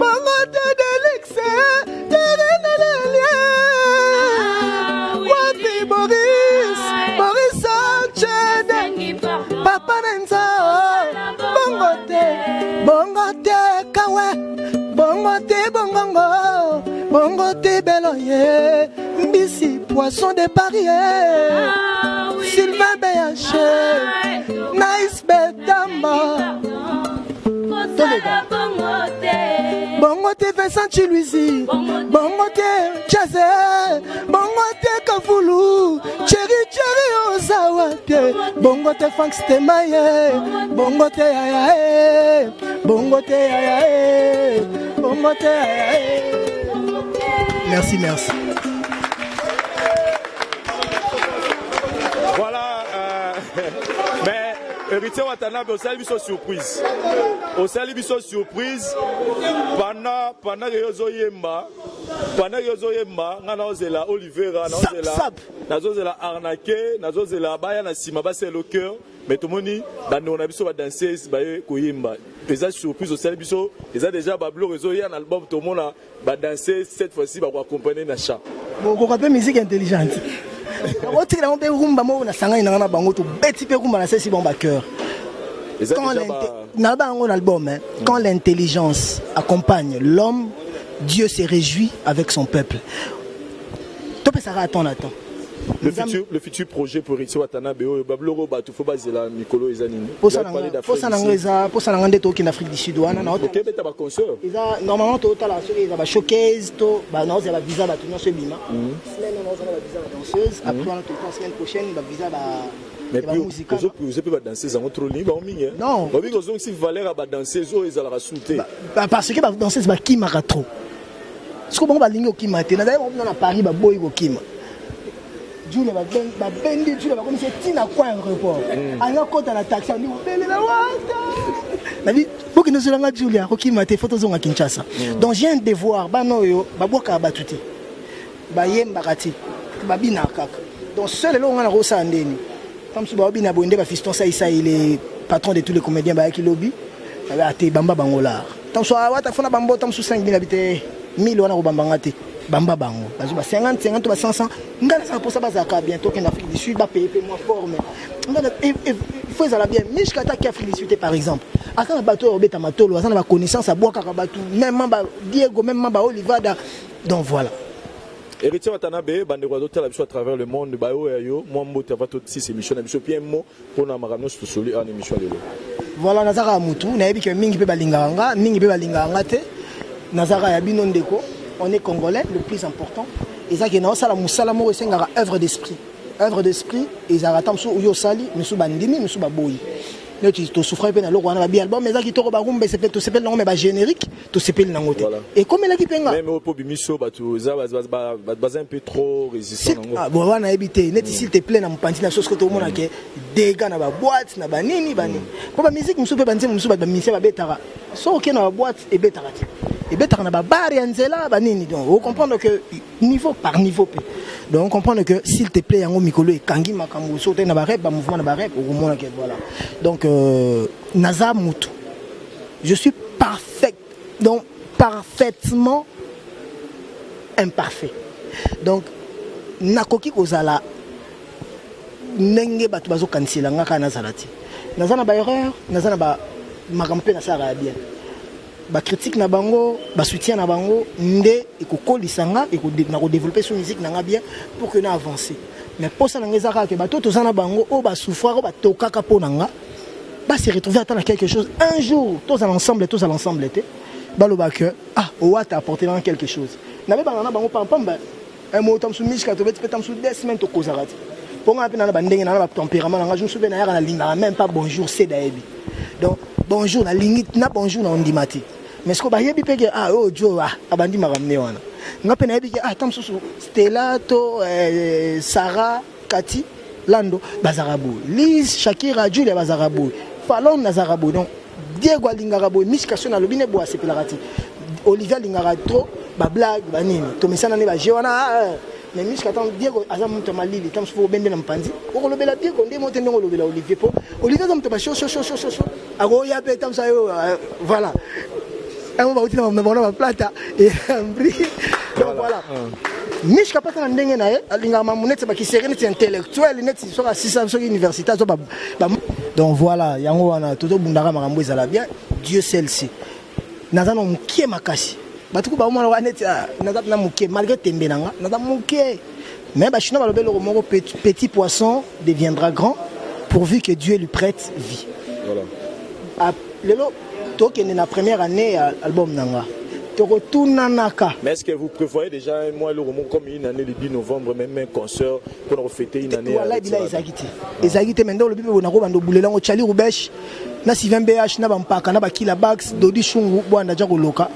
bongo te delixe. Kawe, bongo te bongongo, bongo te belo ye, mbisi poisson de Paris, Ah, oui. Sylvain BH, Nice Betamba, Kosala bongo te. bongo te Vincent Chiluizi, bongo te Chaze, bongo te Kafulu, Thierry Thierry ozawa te, bongo te Frank Stemaye, bongo te yaya eh, bongo te yaya eh, bongo te yaya eh. Merci, merci. Voilà, mais Héritier Watanabe osali biso surprise. Osali biso surprise pendant que ozoyemba, pendant que ozoyemba, nga naozela Olivera, naozela Sap, sap. nazozela arnaqué, nazozela baya na nsima basala le cœur, mais tomoni bandeko na biso badanseuse baye koyemba. Eza surprise osali biso, eza déjà babiloko ezoya na album, tomona badanseuse cette fois-ci bakoaccompagne na chant. Bokoka mpe musique intelligente, otikela yango mpe rumba moko nasangani nanga na bango, tobeti mpe rumba na sesi bango bacœur. Eza Quand déjà naloba yango na album, hein, quand l'intelligence accompagne l'homme, Dieu se réjouit avec son peuple. Topesaka attend na temps. Le futur projet pour Héritier Watanabe oyo babiloko bato fo bazela mikolo eza nini? Vous avez parlé d'Afrique Posa nango du Sud. eza posa nanga nde tokende Afrique du Sud wana na Okebeta baconcert. Eza normalement totala soki eza bashowcase to naozela bavisa, bato nyonso ebima. Semaine wana ozala bavisa badanseuse, après wana toka semaine prochaine bavisa ba Mais ya bamusika. Ozoprioriser mpe badanseuse yango trop, lingi bango mingi, hein? Non. Babiki ozongisi valeur ya badanseuse oyo ezalaka su te. Parce que badanseuse bakimaka trop. Siko bango balingi kokima te. Nazali bango mpena na Paris, baboyi kokima. Jule babendi Jule, bakomisi ntina kwa aéroport, alingi akota na taxi, andi kobelela wata nabi bokende ozolanga Julia kokima te, fo tozonga Kinshasa. Donc j'ai un devoir. Bana oyo babwakaka bato te, bayembaka te, babinaka kaka. Donc seul eloko nga nakosala ndeni ta mosusu baobina boye nde bafiston Saisai, le patron de tous les comédiens, bayaki lobi ate bamba bango lar. Ta mosusu awata fona bambo, ta mosusu 5000 abi te, 1000 wana kobambanga te, bamba bango bazwi ba 50 50 to ba 500. Ngai nasala mposa bazalaka bien. Tokende Afrique du Sud, bapaye mpe mwa forme. Faut ezala bien. Mishka ataki Afrique du Sud te, par exemple, aza na bato oyo obeta matolo, aza na baconnaissance, abwakaka bato, même ba Diego, même ba Olivada. Donc voilà. Héritier Watanabe, bandeko azotala biso à travers le monde, bayo ya yo mwa mbote ava tosisa émission na biso, puis un mot mpona makambo nyonso tosoli awa na émission ya lelo. Voilà, nazaka ya mutu, nayebi ke mingi mpe balingaka nga, mingi mpe balingaka nga te. Nazaka ya bino ndeko, on est congolais. Le plus important eza ke naosala mosala moko esengaka œuvre d'esprit. Œuvre d'esprit ezalaka ta mosusu oyo osali, mosusu bandimi, mosusu baboyi. Neti tosouffrir mpe na eloko wana, babi album eza kitoko, barumba esepeli, tosepeli nango, me bagénérique tosepeli nango te. Ekomelaki mpe nga. Même oyo mpo bimiso bato eza baza un peu trop résistant nango. Ah, bon, wana nayebi te. Neti s'il te plaît na mopanzi na biso, soki tomona ke dégâts na baboîte na banini banini, mpo bamusique mosusu mpe banzembo mosusu bato bamusicien babetaka, soki okende na baboîte ebetaka te, ebetaka na babar ya nzela banini. Donc ocomprendre que niveau par niveau mpe, donc comprendre que s'il te plaît yango mikolo ekangi makambo. Soki otali na barep, bamouvement na barep, okomona ke voilà. Donc naza mutu, je suis parfait, donc parfaitement imparfait. Donc nakoki kozala ndenge bato bazokanisela nga kaka nazala te. Naza na baerreur, naza na makambo mpe nasalaka ya bien. Bacritique na bango, basoutien na bango nde ekokolisa nga, na kodévelopper so musique na nga bien pour que na avancer. Mais mposa na nga eza kaka ke bato toza na bango oyo basouffraka, oyo batokaka mpo na nga, base retrouver ata na quelque chose un jour. Tozala ensemble, tozala ensemble te, baloba que ah, owata apporter nanga quelque chose. Nabebanga na bango pampamba un mot, ta mosusu Mishka tobeti mpe ta mosusu 2 semaines tokozaka te, mpo nga mpe na na bandenge na na batempérament na nga. Jour mosusu mpe nayaka, nalingaka même pas bonjour se dayebi. Donc bonjour nalingi na bonjour na ondima te, mais siko bayebi mpe ke ah, oyo jo ah, abandi makambo nde wana. Nga mpe nayebi ke ah, ta mosusu Stella to Sarah, Kati Lando bazalaka boye, Lise, Shakira, Julia bazalaka boye, Falon azalaka boye. Donc Diego alingaka boye, Mishka so nalobi ne boye asepelaka te, Olivier alingaka trop bablague banini, tomesana nde baje wana. Ah, mais Mishka ntango Diego aza moto ya malili, ntango mosusu obende na mopanzi, okolobela Diego nde mo te ndenge olobela Olivier, mpo Olivier aza moto bashoshoshoshosho, akoya mpe ntango mosusu ayo. Voilà, yango bauti na bango na baplata embri. Donc voilà, Mishka mpata na ndenge na ye alingaka mamu neti bakiseri, neti intellectuel, neti soki asisa soki université azo donc voilà, yango wana tozobundaka makambo ezala bien. Dieu seul sait. Naza na mokie makasi. Bato ku baomona wana neti ah, naza na mokie malgré tembe na nga, naza mokie. Mais ba chinois balobi eloko moko petit, petit poisson deviendra grand pourvu que Dieu lui prête vie. Voilà. Ah, lelo tokende na première année ya album na nga. Tokotunanaka. Mais est-ce que vous prévoyez déjà un mois le comme une année le 10 novembre, même un concert pour fêter une année? Voilà, bila ezalaki te. Ezalaki te mais nde olobi mpe bonako bando bulela ngo Charlie Rubesh na Sylvain BH na bampaka na bakila Bax Dodi Shungu bwanda ja koloka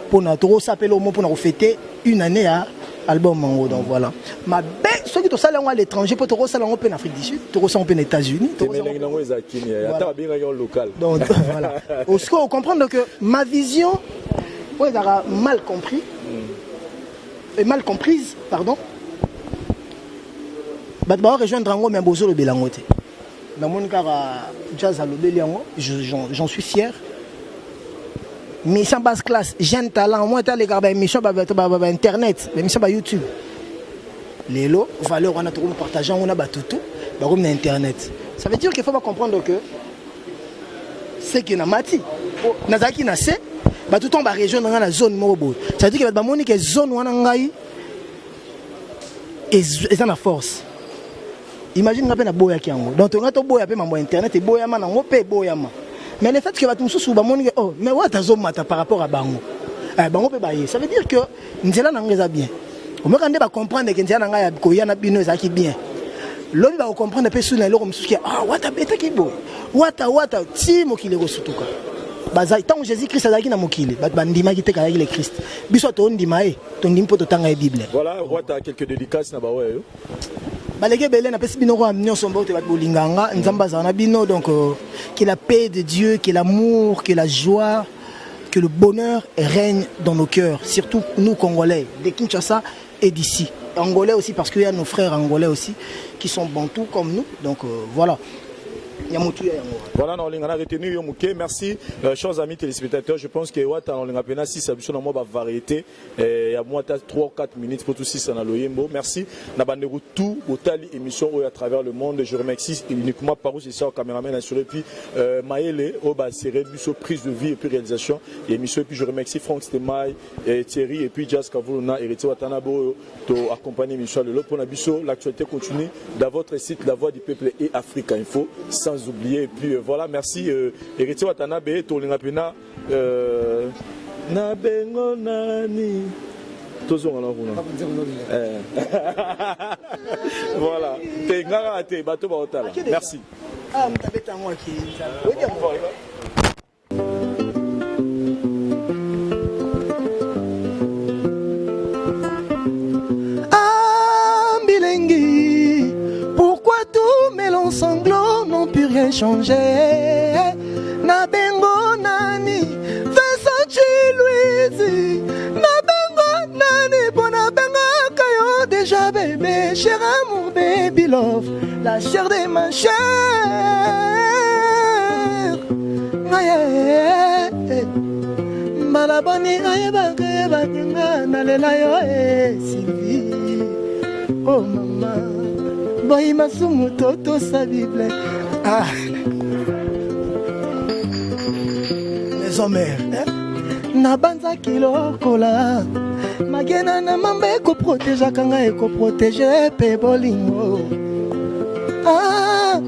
pona tokosapela omo pona kofêter une année ya album yango. Donc voilà, mabe soki tosala yango à l'étranger, mpo tokosala yango mpe na Afrique du Sud, tokosala yango mpe na États-Unis. Emelengi nango eza kini ata babengaki yango local. Donc voilà, osiko comprendre que ma vision oyo ezalaka mal compris et mal comprise, pardon, bato bao rejoindre yango, mais bozolobela yango te. Namoni kaka Jazz alobeli yango, j'en suis fier. Mission basse classe, jeune talent, moi talekaka baémission bainternet, baémission bayoutube. Lelo valeur wana tokomi partage yango na batutu bakomi na internet. Ça veut dire qu'il faut bacomprendre que ce que na mati nazalaki na se, bato ntango barejoindre ngai na zone moko boye, ça veut dire que bato bamoni ke zone wana ngai eza na force. Imagine nga mpe naboyaki yango, donc tonga toboya mpe mambo ya internet eboyama nango mpe eboyama. Mais le fait que bato mosusu bamoni ke oh, mais wata azomata par rapport à bango, eh, bango mpe baye, ça veut dire que nzela na ngo eza bien. Omoka nde bacomprendre ke nzela na ngai ya koya na bino ezalaki bien. Lobi bakocomprendre mpe su na eloko mosusu ke ah, wata abetaki boye, wata wata ti mokili ekosutuka. Baza ntango Jésus Christ azalaki na mokili, bato bandimaki te kazalaki le Christ. Biso tondima ye, tondimi mpo totanga ye Bible. Voilà, wata, quelques dédicaces na baoyo yo. Baleki ebele, napesi bino kaka nyonso mbote. Bato bolinganga, Nzambe azala na bino. Donc que la paix de Dieu, que l'amour, que la joie, que le bonheur règne dans nos cœurs, surtout nous Congolais de Kinshasa et d'ici, Angolais aussi, parce qu'il y a nos frères angolais aussi qui sont bantous comme nous. Donc voilà, ya motuya yango. Voilà, na olinga na retenir yo moke. Merci, chers amis téléspectateurs. Je pense que wata na olinga pena 6 biso na mwa ba variété ya mwa ta 3 ou 4 minutes pour tout 6 na loyembo. Merci na bandeko tout botali émission oyo à travers le monde. Je remercie uniquement Parous et ça caméraman assuré, puis Maële oyo ba serré biso prise de vie et puis réalisation et émission. Et puis je remercie Franck Stemay et Thierry et puis Jazz Kavulu na Héritier Watanabe oyo to accompagner émission lelo pour na biso. L'actualité continue dans votre site La Voix du Peuple et Africa Info, sans oublier. Et puis voilà, merci Héritier Watanabe. Tolinga pena na bengo nani tozonga na kuna. Voilà, te nga kaka te, bato baotala. Merci. Ah, moto abeta yango akei Nzambe oyebi yango. Ah, Mbilengi, pourquoi tous mes longs sanglots n'ont pu rien changer? Nabengo nani, Vincent Chiluizi, Nabengo nani, pour Nabenga Kayo déjà bébé, cher amour, baby love, la chair de ma chair. Ngaye, mbala boni ayebaka yebaki nga nalela yo e Sylvie. Oh mama, boyi masumu totosa Bible. Ah. Maison mère, eh? Nabanzaki lokola magena na mamba ekoprotegeaka ngai, ekoprotege mpe bolingo. Ah,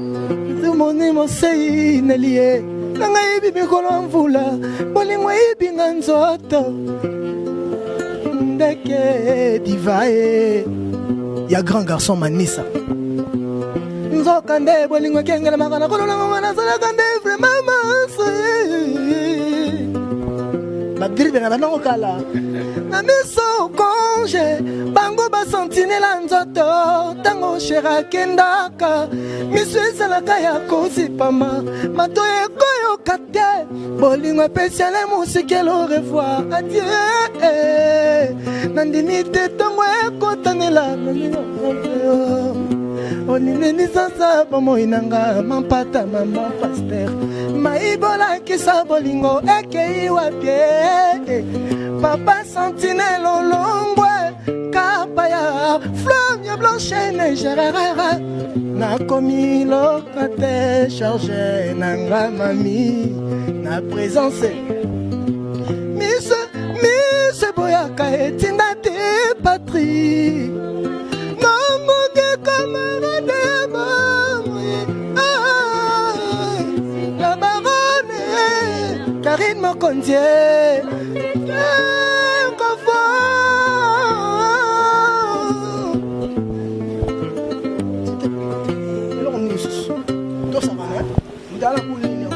tumoni mosei nelie na ngai yebi mikolo ya mvula, bolingo eyebi nga nzoto ndeke divae ya grand garçon Manisa. Nzoka nde bolingo ekengelemaka na kolonanga, nazalaka nde vraiment maso badribe na banango kala na miso konge bango basentinela nzoto. Ntango shere akendaka, miso ezalaka ya kozipama, mato ekoyoka te. Bolingo epesi ale mosikele, au revoir, adieu. Nandimi te ntongo ekotanela olineni sasa bomoi na nga mampata. Mama pasteur maibolakisa bolingo ekei wapi? Papa sentinelle olongwe kapa ya flamme blanche neige, nakomi loka te charge na nga mami na présence. bokonzi eloko nini lisusu tosakana mutala kulini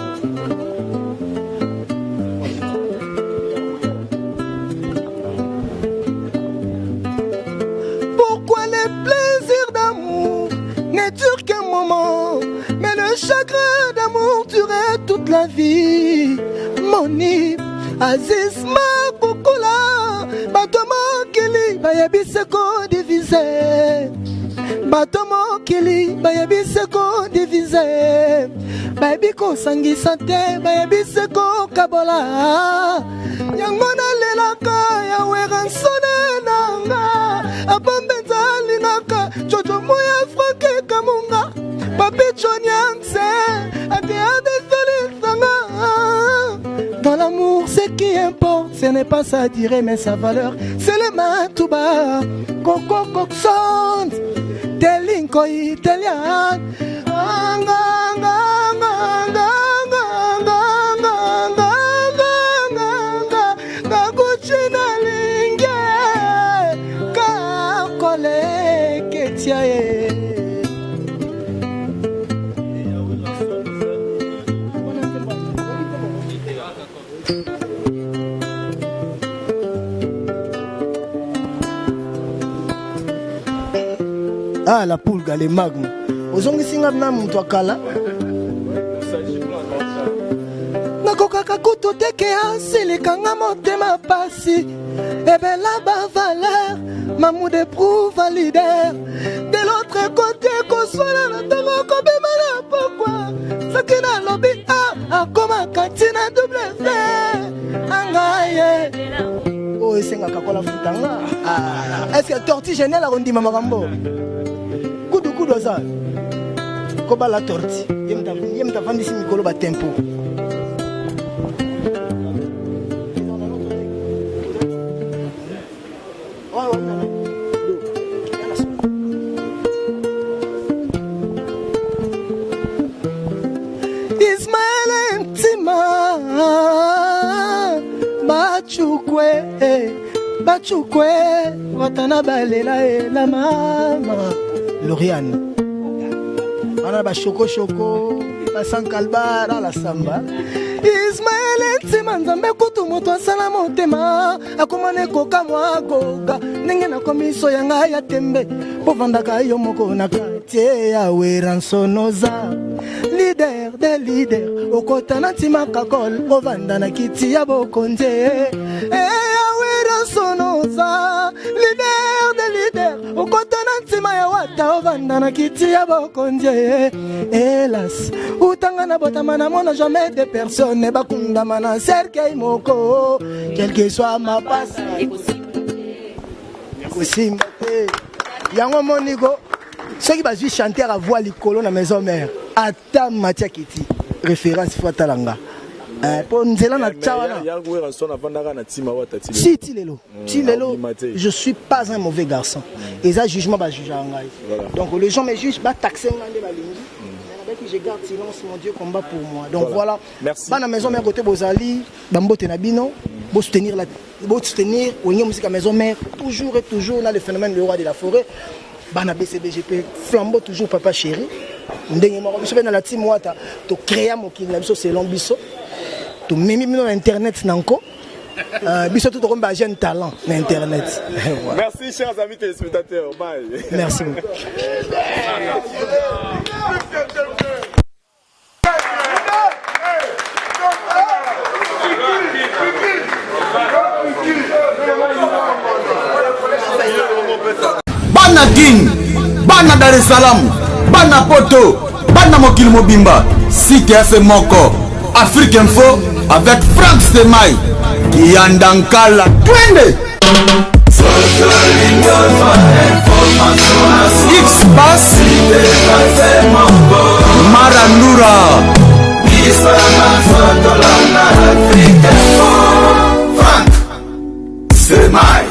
Pourquoi les plaisirs d'amour ne durent qu'un moment, mais le chagrin d'amour durait toute la vie? Moni, Aziz Makokola, bato mokili bayebi se kodivise. Bato mokili bayebi se kodivise. Bayebi kosangisa te, bayebi se kokabola. Yango nalelaka ya Werrason nanga, apambenza alingaka Jojo Moya Frank Kamunga, Papi John Yangse ate abesolisanga. Dans l'amour, ce qui importe, ce n'est pas sa durée, mais sa valeur. C'est le Matouba, Coco Coxon, Telinko Italian. Anga, anga, anga, anga, anga, anga, anga, anga, anga, Kakuchina linge, kakole ketia ye. Ah, la pulga, le magma. Ozongisi nga na moto akala. Nakokaka kutu te ke asilikanga motema pasi. Ebela ba valeur, Mamou de prouve leader. De l'autre côté, koswana na ntango kobima na pokwa. Soki nalobi A, akomaka ntina double V. Angaye. Oyo esengaka kola futanga. Ah, est-ce que tortue géniale akondima makambo? Kudu kudu aza. Kobala tortue. Ye mutu avandisi mikolo ba tempo. Ismaël Ntima Bachukwe Bachukwe Watana balela la mama Loriane Wana ba shoko shoko ba sankalba na la samba. Ismaël Ntima Nzambe kutu moto asala motema akoma ne kokamwa goga ndenge nakomi so ya ngai ya tembe povandaka yo moko na quartier ya Werrasonoza leader des leaders okota na ntima kakol ovanda na kiti ya bokonzi ya Werrasonoza leader des leaders okota na ntima ya wata ovanda na kiti ya bokonzi. Hélas utanga na botama na mona jamais de personne bakundama na cercueil moko quel que soit ma passe kosimba te. Yango moniko soki bazwi chanteur à voix likolo na maison mère ata Matia Kiti référence faut atalanga po nzela na tcha wana. Yango Werrason avandaka na ntima wata ti Si ti lelo ti lelo je suis pas un mauvais garçon. Eza jugement ba juge ngai. Donc les gens me jugent ba taxer ngai nde balingi. Mais nabaki je garde silence, mon Dieu combat pour moi. Donc voilà. Merci. Bana maison mère côté Bozali, bambote na bino, bo soutenir la bo soutenir Wenge Musica maison mère toujours et toujours na le phénomène le roi de la forêt. Bana BCBGP flambeau toujours papa chéri. Ndenge moko biso na la team wata to créer mokili na biso selon biso. To memi bino na internet nanko. Biso tout comme jeune talent na internet. Voilà. Merci chers amis téléspectateurs. Bye. Merci beaucoup. Bana King, Bana Dar es Salaam, Bana Poto, Bana Mokili Mobimba, site ya moko, Afrique Info avec Frank Stemay, Kiyandankala, twende!